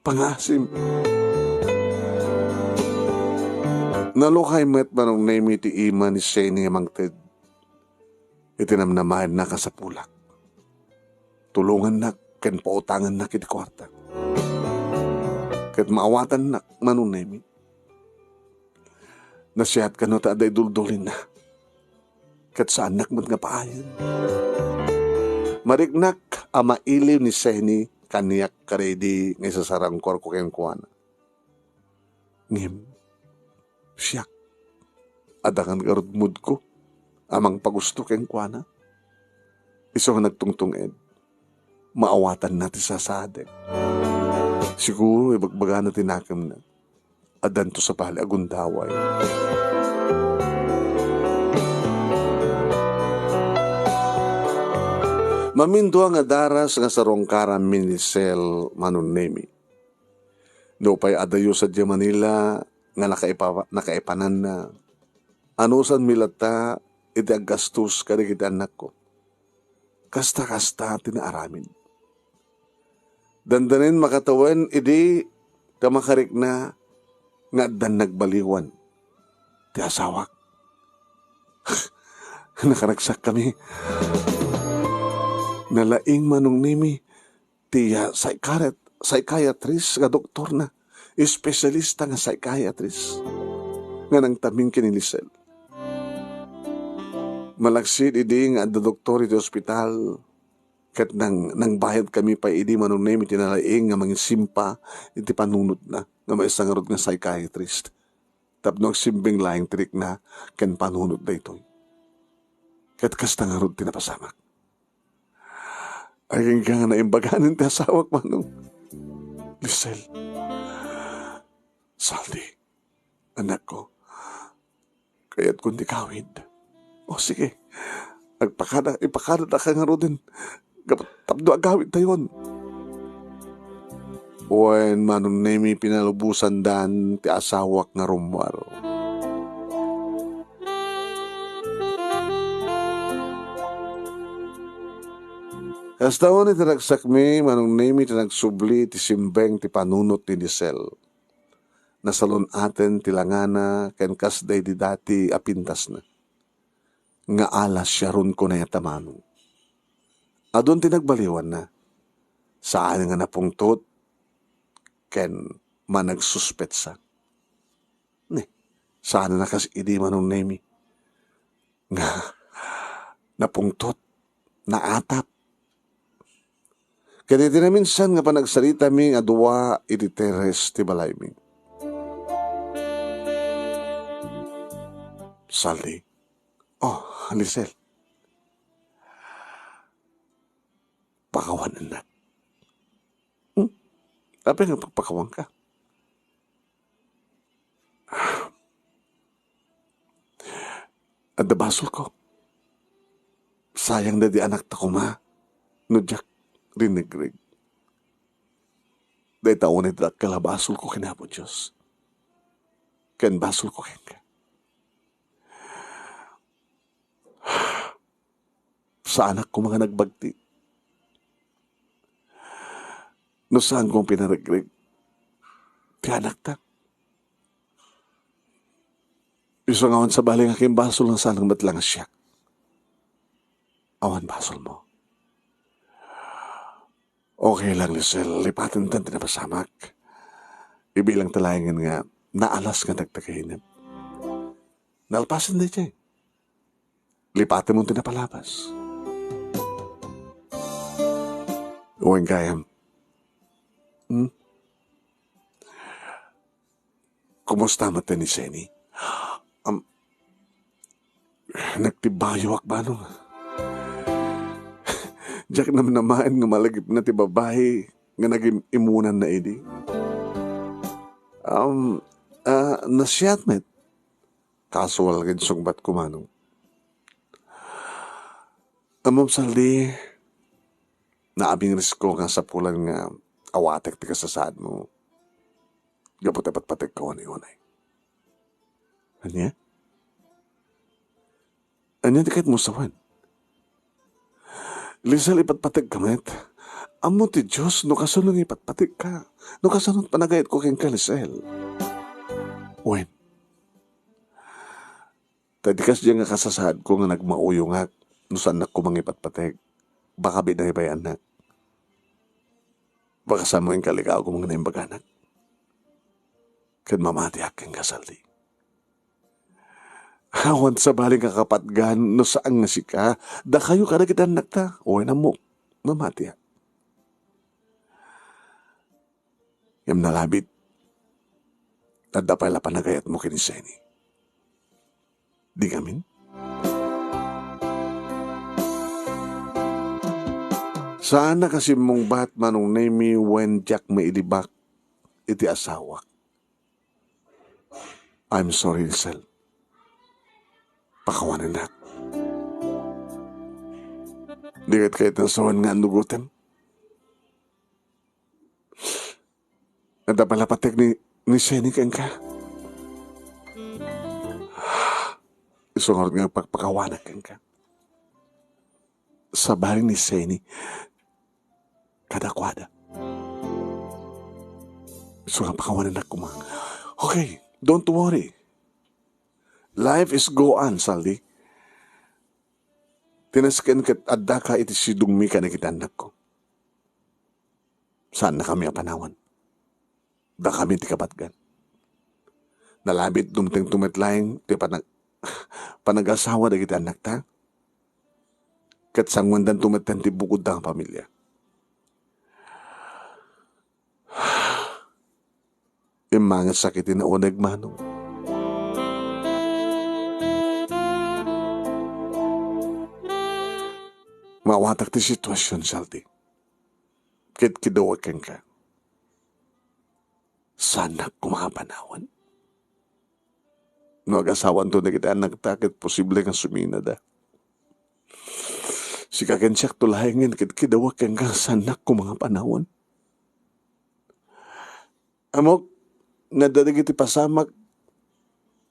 Pangaasim. Nalukay met, Manong Nemi, ti ima ni Seni nga mangted iti namnamaenna a kasapulak. Tulongannak ken pautangannak iti kuarta. Ket maawatannak, Manong Nemi. Nasiat kano ta adda iduldulinna. Ket saannak met nga paayen. Mariknak a mailiw ni Seni kaniak kadaydi nga isasarangkorko kenkuana. Ngem, siak, adda ngarud moodko a mangpagusto kenkuana. Isu nga nagtungtung-ed, maawatanna ti sasaadek. Siguro, ibagbagana ti nakemna. Addanto sabali a gundaway. Mamindua nga daras nga sarungkaranmi ni Sel, Manong Nemi. Nupay adayo sadiay Manila nga nakaipa-, nakaipananna, anusanmi latta iti aggastos kadagiti annakko. Kasta-kasta ti naaramid. Dandanin makatawen idi ta makarikna nga addan nagbaliwan ti asawak. Nakaragsakkami. Nalaing, Manong Nemi, ti, ah, psychiat-, psychiatrist nga doktorna, espesyalista nga psychiatrist nga nangtamin ken ni Lisel. Malaksid idi nga adda doktor iti ospital, ket nang-, nangbayadkami pay idi, Manong Nemi, ti nalaing nga mangisimpa iti panunotna nga maysa ngarud nga psychiatrist tapno agsimbing laeng ti rikna ken panunot daytoy. Ket kasta ngarud ti napasamak. Agingga nga naimbaganen ti asawak, Manong. Lisel. Saldi, anakko, kayatkon ti gawid. O, sige. Agpakada, ipakadadaka ngaruden. Gap-, tapno agawidtayon. Wen, Manong Nemi, pinalubosandan ti asawak nga rummuar. Kasta unay ti ragsakmi, Manong Nemi, ti nagsubli ti simbeng ti panunot ni Lisel. Nasalun-aten ti langana ken kas daydi dati a pintasna nga alas siarunko nayat a Manong. Adun ti nagbaliwanna. Saan nga napungtot ken managsuspetsa. Ni, saan a kas idi, Manong Nemi, nga napungtot, naatap. Ket iti naminsan nga panagsaritami a dua iti teres ti balaymi. Sally. Oh, Lisel. Pakawanennak. Hmm? Apay nga pagpakawanka? Adda basolko. Sayang daydi anakta koma no diak rinegreg. Dayta unay ti dakkel a basolko ken Apo Dios. Ken basolko kenka. Saanak koma nga nagbagti no saanko nga pinaregreg ti anakta. Isu nga awan sabali nga akin basol nga saanak met la nga siak. Awan basolmo. Okay lang, Lisel. Lipaten ta ti napasamak. Ibilangta laengen nga naalas nga nagtagainep. Nalpasen daytoy. Lipatenmo ti napalabas. Wen gayam. Hmm? Kumusta met ni Seni? Am, nagtibayoak, manong. Diak namnamaen nga malagipna ti babai nga nagim-imunanna idi. Am, ah, nasiat met. Kasual nga insungbatko, manong. Ammom, Sally, naabingrisko nga sapulan nga awatek ti kasasaadmo gapu ta ipatpategka unay-unay. Ania? Ania ti kayatmo sawen? Lisel, ipatpategka met. Ammo ti Dios no kasano nga ipatpategka. No kasano ti panagayatko kenka, Lisel. Wen. Ta di kasdiay nga kasasaadko nga nagmauyongak no saannak koma nga ipatpateg. Baka binaybayannak. Baka saan mo inkalikawko nga naimbaganak. Ket mamatiak kenka, Sally. Awan sabali nga kapatgan no saan nga sika, dakayo kadagiti annakta, wen ammok, mamatiak. Ngem nalabit, adda pay la panagayatmo ken ni Seni. Di ngamin? Saanak a simmungbat, Manong Nemy, wen diak mailibak iti asawak. I'm sorry, Lisel. Pakawanennak. Di ket kayatna sawen nga annugotem. Adda pay la pateg ni, ni Seni kenka. Isu ngarud nga agpakpakawanak kenka. Sabali ni Seni kadakuada. Isu nga pakawanennak koma. Okay, don't worry. Life is go on, Sally. Ti nasken ket addaka iti sidongmi kadagiti annakko. Saannakami a panawan. Dakami ti kapatgan. Nalabit dumtengto met laeng ti panag-, panagasawa dagiti annakta. Ket sanguendanto metten ti bukodda nga pamilia. Immangetsak iti nauneg, Manong. Maawatak ti situasion, Saldi. Ket kidawek kenka. Saannak koma a panawan. No agasawanto dagiti annakta, ket posible nga suminada. Sika ken siakto laengen ket kidawek kenka, saannak koma a panawan. Ammok, nga adda dagiti pasamak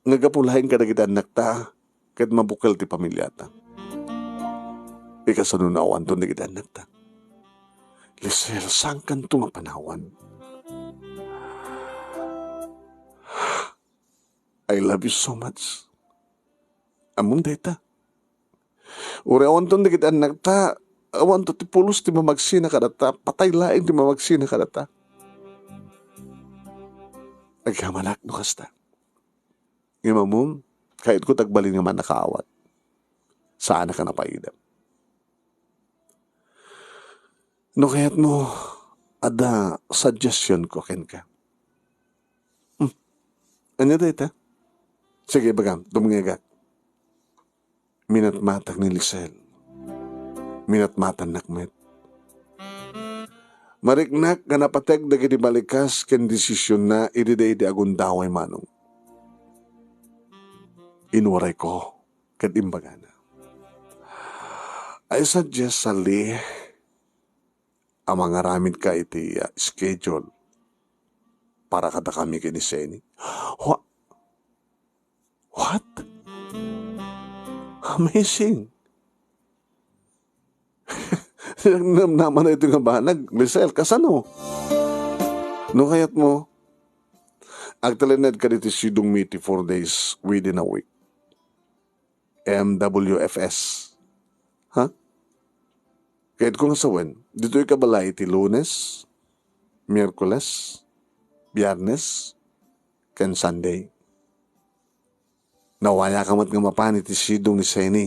nga gapu laeng kadagiti annakta ket mabukel ti pamiliata. Ikasano no awanton dagiti annakta? Lisel, saankanto nga panawan? I love you so much. Ammom dayta. Uray awanton dagiti annakta, awanto ti pulos ti mamagsina kadata, patay laeng ti mamagsina kadata. Agyamanak no kasta. Ngem ammom, kayatko ti agbalin nga mannakaawat. Saanak a napaidam. No kayatmo, adda suggestion ko kenka. Hmm. Ania dayta? Sige, ibagam, dumngegak. Minatmatak ni Lisel. Minatmatannak met. Mariknak nga napateg dagiti balikas ken desisionna idi daydi agundaway, Manong. Inuray ko ket imbagana. I suggest, Sally, a mangaramidka iti, ah, schedule para kadakami ken ni Seni. Wha-, what? Amazing! Namnama na ito nga banag, Lisel, kasano? No kayatmo, agtalinaedka ditoy sidong mi iti four days within a week. M W F S. Ha? Kayatko nga sawen, ditoyka balay iti Lunes, Miyerkules, Biyernes, ken Sunday. Nawayaka met nga mapan iti sidong ni Seni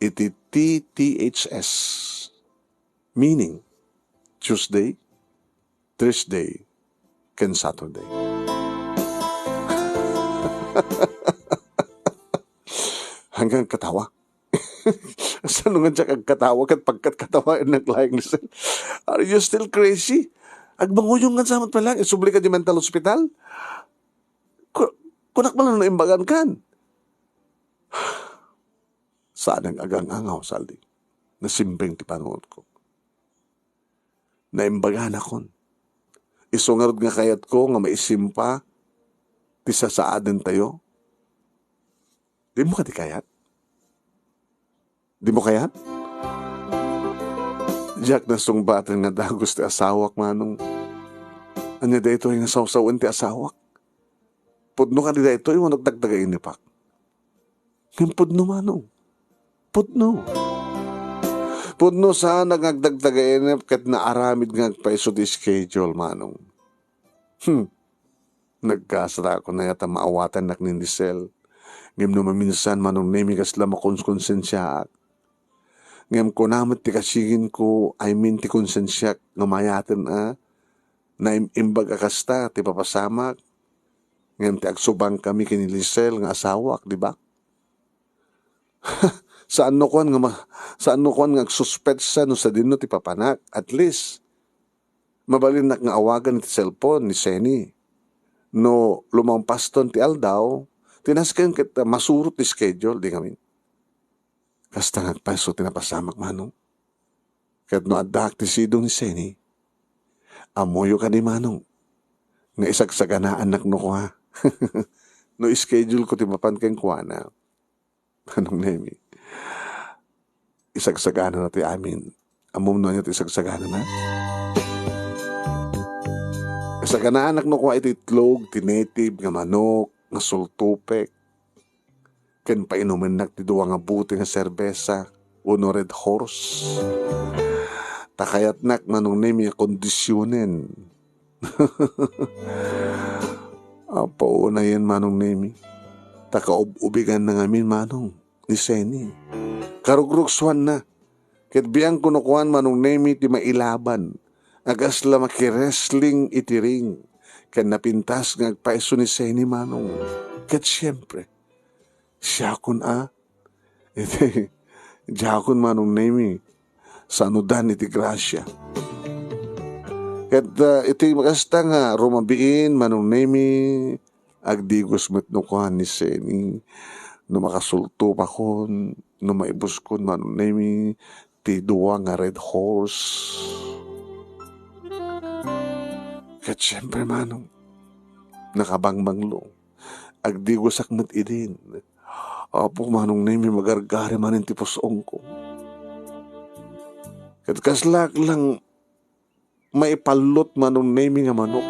iti T T H S, meaning Tuesday, Thursday, ken Saturday. Hanggang katawa. Saan nga diak agkatawa ket pagkatkatawaennak laeng, Lisel? Are you still crazy? Agmanguyong nga sa met pala, isubli ka di mental hospital? Ku-, kunak pala no imbagan kan. Saan nga agang-angaw, Sally. Nasimbeng ti panunotko. Naimbaganakon. Isu ngarud nga kayatko nga maisimpa ti sasaadentayo. Dimo kadi kayat? Dimo kayat? Diak nasungbaten nga dagus ti asawak, Manong. Ania daytoy nga sawsawen ti asawak? Pudno kadi daytoy wenno agdagdagainipak? Ngem pudno, Manong. Pudno. Pudno saan nga agdagdagainip ket naaramid nga agpaiso ti schedule, Manong. Hmm. Nagkasarako na yata maawatannak ni Lisel. Ngem no maminsan, Manong Nemi, kasla makonsensiaak. Ngem kuna met ti kasiginko, I mean, ti konsensiak nga mayaten a naim-imbag a kasta ti papasamak. Ngem ti agsubangkami ken ni Lisel nga asawak, di ba? Saan no kuan nga ma-, saan no kuan nga agsuspetsa no sadino ti papanak. At least, mabalinnak nga awagan iti cellphone ni Seni. No lumampaston ti aldaw, ti nasken ket masurot ti schedule, di ngamin. Kasta nga agpaiso ti napasamak, Manong. Ket no addaak ti sidong ni Seni, ammoyo kadi, Manong, nga isagsaganaannak no kua. No schedule ko ti mapan kenkuana. Manong Nemi, isagsaganana ti amin. Ammom no ania ti isagsaganana? Isaganaanak no kua iti itlog ti native nga manok nga sultupek, ken painumennak ti dua nga bote nga serbesa wenno Red Horse. Ta kayatnak, Manong Nemi, a kondisionen. Apo, unayen, Manong Nemi. Ta kaub-ubiganna ngamin, Manong, ni Seni. Karugrugsuanna. Ket biangko no kuan, Manong Nemi, ti mailaban a kasla makiresling iti ring ken napintas nga agpaiso ni Seni, Manong. Ket siempre, siakon a, iti, diakon, Manong Nemi, sanudan iti grasia. Ket, ah, iti makasta nga rumabiin, Manong Nemi, agdigos met no kuan ni Seni, no makasultupakon, no maibuskon, Manong Nemi, ti dua nga Red Horse. Ket siempre, Manong, nakabangbanglo. Agdigosak met idin. Apo, Manong Nemi, magargari manen ti pus-ongko. Ket kaslaak lang maipallot, Manong Nemi, nga manok.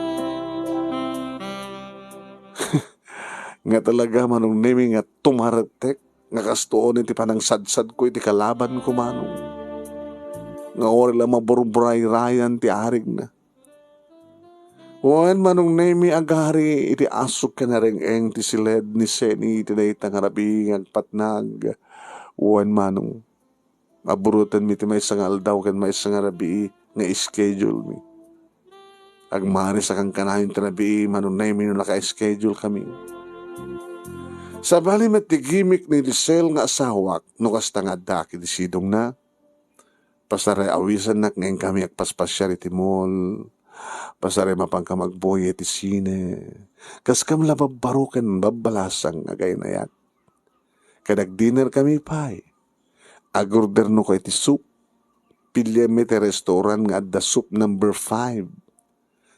Nga talaga, Manong Nemi, nga tumarettek, nga kastoon iti panangsadsadko iti kalabanko, Manong. Nga uray la maburburayrayan ti arigna. Wen, Manong Nemi, agari iti asuk ken areng-eng ti siled ni Seni iti dayta nga rabii nga agpatnag. Wen, Manong, aburutenmi ti maysa nga aldaw ken maysa nga rabii nga schedule mi. Agmaris a kankanayon ti rabii, Manong Nemi, no naka-schedule kami. Sabali met ti gimik ni Lisel nga asawak, no kasta nga addaak iti sidongna. Pasaray awisannak nga inkami agpaspasiar iti mall. Pasaray mapanka magboye iti sine. Kaskam la babbaro ken babbalasang nga agaynayak. Ket agdinner kami pay. Agordernoka iti soup. Pilienmi ti restaurant nga adda soup number five.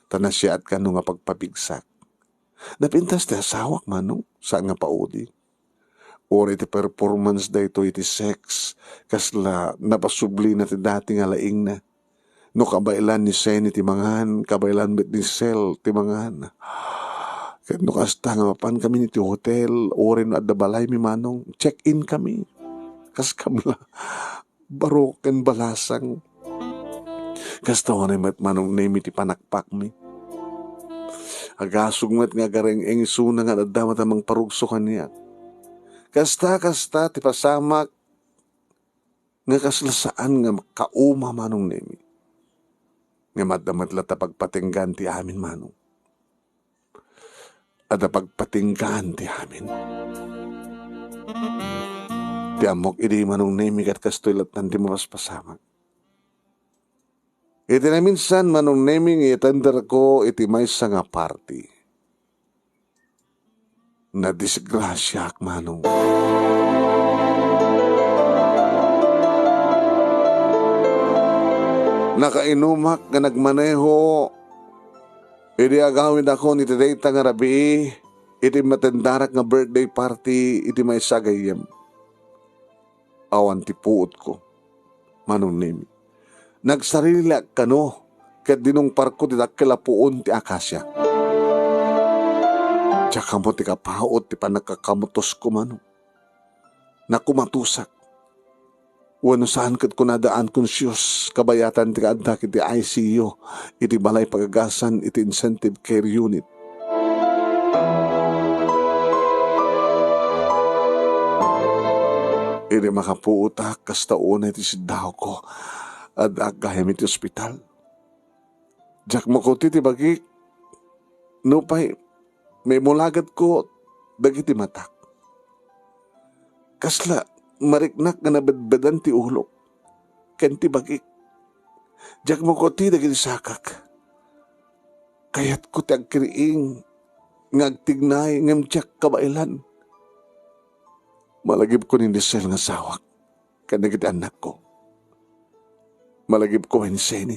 Ta nasiatka no nga pagpabigsak. Napintas ti asawak, Manong, saan nga paudi. Uray ti performance daytoy iti sex, kasla napasublina ti dati nga laingna. No kabaelan ni Seni ti mangan, kabaelan met ni Sel ti mangan. Ket no kasta nga mapan kami iti hotel, uray no adda balaymi, Manong, check-in kami. Kaskam la, baro ken balasang. Kasta unay met, Manong Nemi, ti panakpakmi. Agasug met nga agareng-eng isuna nga adda met a mangparugso kaniak. Kasta, kasta ti pasamak nga kasla saan nga kauma, Manong Nemi. Ngem adda met la ta pagpatinggaan ti amin, Manong. Adda pagpatinggaan ti amin. Ti ammok idi, Manong Nemi, ket kastoy latta ti mapaspasamak. Iti naminsan, Manong Nemi, nga i-attender ko iti maysa nga party. Nadisgrasiaak, Manong. Nakainumak nga nagmaneho idi agawidakon iti dayta nga rabii iti matendarak nga birthday party iti maysa a gayyem. Awan ti puotko, Manong Nemi. Nagsariliak kano ket dinungparko ti dakkel a puon ti akasia. Diak ammo ti kapaut ti pannakakamtosko, Manong. Nakumatosak. Wenno saan ket kunada unconsious kabayatan ti kaaddak iti I C U iti balay pagagasan iti intensive care unit. Idi makapuotak, kasta unay ti siddawko, addaak gayam iti ospital. Diak makuti ti bagik, nupay maimulagatko dagiti matak. Kasla mariknak nga nabedbedan ti ulok ken ti bagik. Diak makuti dagiti sakak. Kayatko ti agkiriing nga agtignay ngem diak kabaelan. Malagipko ni Lisel nga asawak ken dagiti annakko. Malagipko met ni Seni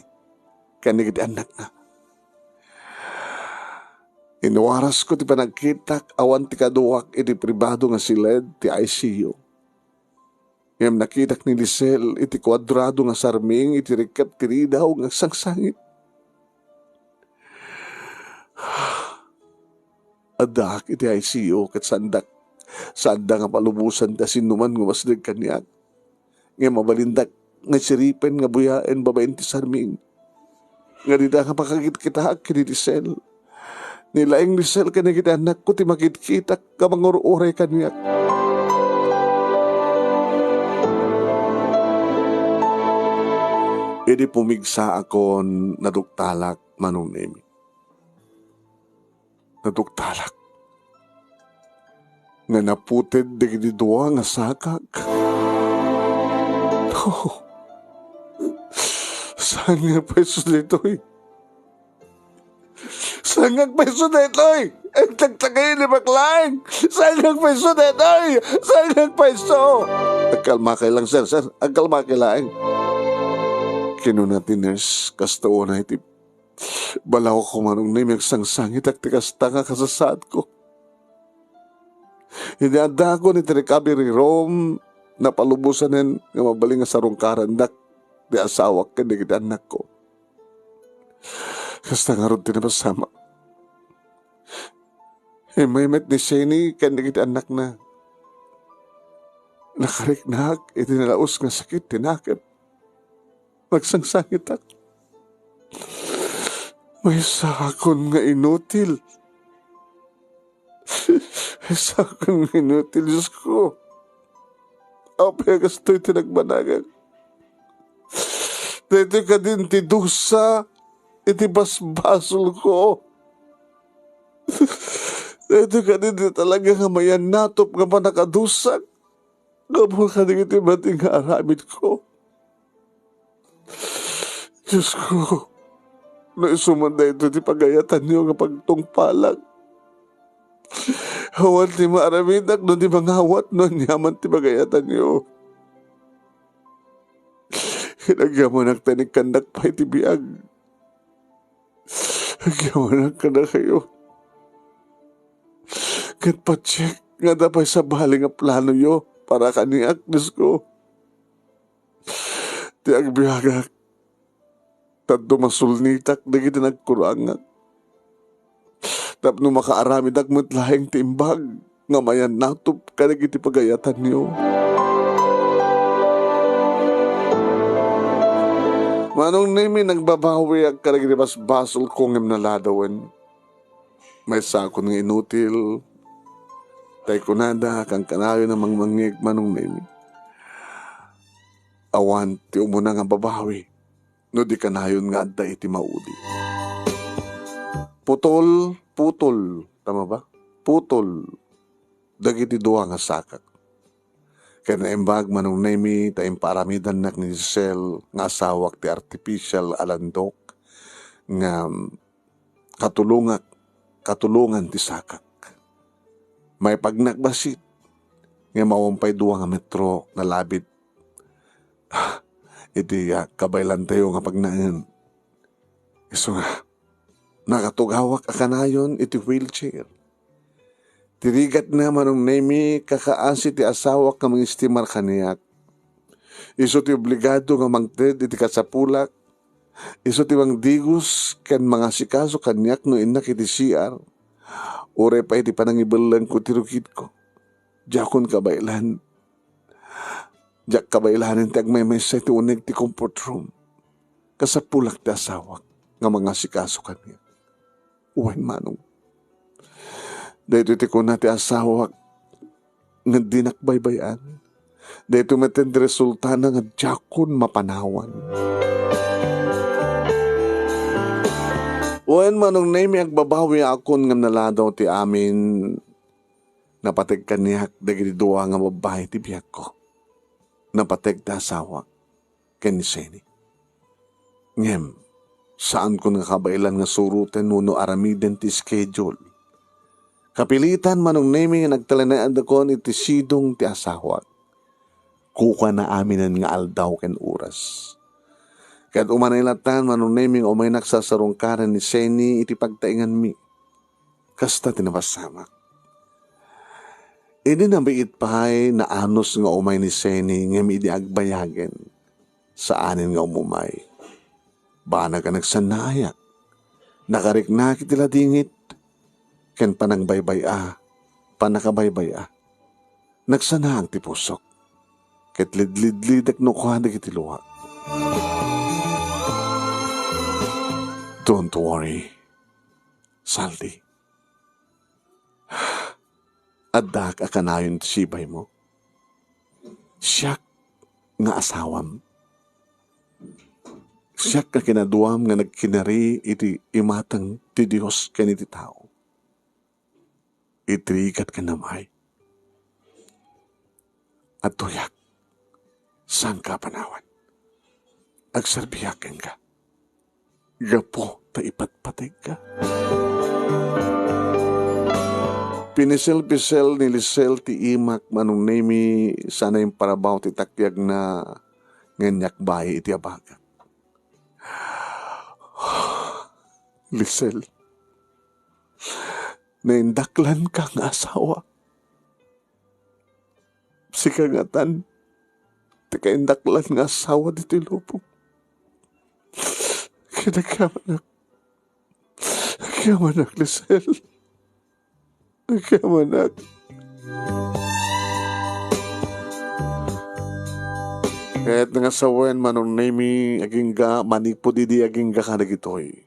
ken dagiti annakna. Inwarasko ti panagkitak awan ti kaduak iti pribado nga siled ti I C U. Ngem nakitak ni Lisel iti kuadrado nga sarming iti rikep ti ridaw nga agsangsangit. Addaak iti I C U ket saandak, saanda nga palubosan ti asinuman nga umasdeg kaniak. Ngem mabalindak nga siripen nga buyaen babaen ti sarming nga dida nga makakitkitaak ken ni Lisel. Ni laeng Lisel ken dagiti annakko ti makitkitak nga mangur-uray kaniak. Idi pumigsaakon, naduktalak, Manong Nemi. Naduktalak nga naputed dagiti dua nga sakak. Oh, saan nga payso daytoy? Saan nga payso daytoy? Agtagtagay ni Baklaeng! Saan nga payso daytoy? Saan nga payso? Agkalmakay lang, sir, sir. Agkalmakay laeng. Kinuna ti nurse, kasta unay ti balawko, Manong Nemi, agsangsangitak ti kasta nga kasasaadko. Idi addaakon iti recovery room, napalubosanen nga mabalin nga sarungkarandak ti asawak ken dagiti annakko. Kasta ngarud ti napasamak. Immay met ni Seni ken dagiti annakna. Nakariknak iti nalaus nga sakit ti nakem. Nagsangsangitak. Maysakon nga inutil. Maysakon nga inutil, Diosko. Apay a kastoy ti nagbanagak? Daytoy kadin ti dusa iti basbasolko. Daytoy kadin ti talaga nga mayannatop nga pannakadusak gapu kadagiti bati nga aramidko. Diosko, no isu man daytoy ti pagayatanyo nga pagtungpalak, awan ti maaramidak no di mangawat no aniaman ti pagayatanyo. Ket agyamanak ta inikkannak pay ti biag. Agyamanak kadakayo. Ket patiek nga adda pay sabali nga planoyo para kaniak, Diosko. Ti agbiagak, tadto masulnitak dagiti nagkurangak. Tapno makaaramidak met laeng ti imbag nga mayannatop kadagiti pagayatanyo. Manong Nemi, nagbabawiak kadagiti basbasolko ngem naladawen. Maysakon nga inutil, tay kunada, kankanayon a mangmangngeg, Manong Nemi. Awan ti umuna nga babawi no di kanayon nga adda iti maudi. Putol, putol, tama ba? Putol dagiti dua nga sakak. Ket naimbag, Manong Nemi, ta impaaramidannak ni Giselle nga asawak ti artificial a landok nga katulongak, katulongan ti sakak. Maipagnak bassit, ngem awan pay dua nga metro nga labit iti, ah, kabaelantayo nga pagnaen. Isu nga, nakatugawak a kanayon iti wheelchair. Ti rigatna, Manong Nemi, kakaasi ti asawak nga mangistimar kaniak. Isu ti obligado nga mangted iti kasapulak. Isu ti mangdigos ken mangasikaso kaniak no innak iti C R. Uray pay iti panangibellengko ti rugitko. Diakon kabaelan. Diak kabaelanen ti agmaymaysa iti uneg ti comfort room. Kasapulak ti asawak nga mangasikaso kaniak. Wen, Manong. Daytoy ti kuna ti asawak nga dinak baybay-an. Daytoy met ti resultana nga diakon mapanawan. Wen, Manong Nemi, agbabawiakon ngem naladaw ti amin. Napateg kaniak dagiti dua nga babbai ti biagko. Napateg ti asawak ken ni Seni. Ngem, saankon nga kabaelan nga suroten wenno aramiden ti schedule. Kapilitan, Manong Nemi, nga nagtalinaedakon iti sidong ti asawak. Kukuana aminen nga aldaw ken oras. Ket umanay lattan, Manong Nemi, nga umaynak sarsarungkaren ni Seni iti pagtaenganmi. Kasta ti napasamak. Idi nabiit pay, naanus nga umay ni Seni, ngem idi agbayagen, saanen nga umumay. Banag a nagsannaayak. Nakariknak iti ladingit ken panagbaybay-a, pannakabaybay-a. Nagsanaang ti pusok ket lidlidlidek no kua dagiti luak. Don't worry, Saldi. Addaak a kanayon ti sibaymo. Siak nga asawam. Siak nga kinaduam nga nagkinari iti imatang ti Dios ken iti tao. Iti rigat ken amay. Adtoyak. Saanka a panawan. Agserbiak kenka. Gapu ta ipatpategka. Pinisel-pisel ni Lisel ti imak, Manong Nemi, sana imparabaw ti takyagna nga inyakbay iti abagak. Lisel, naindaklanka nga asawa. Sika ngatan ti kaindaklan nga asawa ditoy lubong. Ket agyamanak, agyamanak, Lisel. Agyamanak. Ket nangasawen, Manong Nemi, agingga, manipud idi agingga kadagitoy.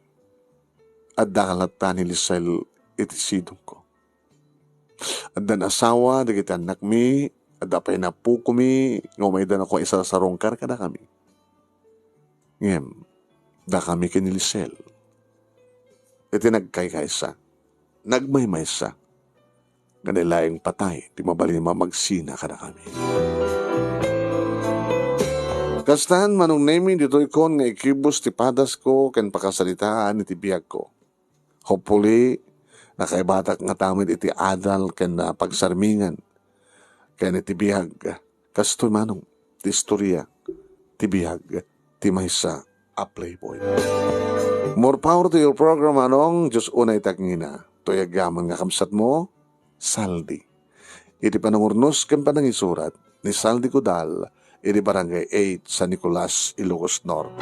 Adda latta ni Lisel iti sidongko. Addan asawa dagiti annakmi, adda pay napukomi nga umaydanako a isarsarungkar kadakami. Ngem, dakami ken ni Lisel, iti nagkaykaysa, nagmaymaysa, nga ni laeng patay ti mabalin a mamagsina kadakami. Kastan, Manong Nemi, ditoykon nga ikibus ti padasko ken pakasaritaan iti biagko. Hopefully, nakaibatak ngata met iti adal ken, ah, pagsarmingan ken iti biag. Kastoy manong ti istoria ti biag ti maysa a playboy. More power to your program, Manong. Diyos unay takngina. Toy agyaman nga kabsatmo, Saldi. Iti panangurnos ken panangisurat ni Saldi Cudal iti Barangay eight, San Nicolas, Ilocos Norte.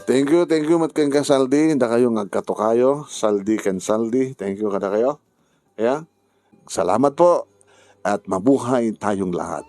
Thank you, thank you met kenka, Saldi. Dakayo nga agkatokayo, Saldi ken Saldi. Thank you kadakayo. Ya. Salamat po at mabuhay tayong lahat.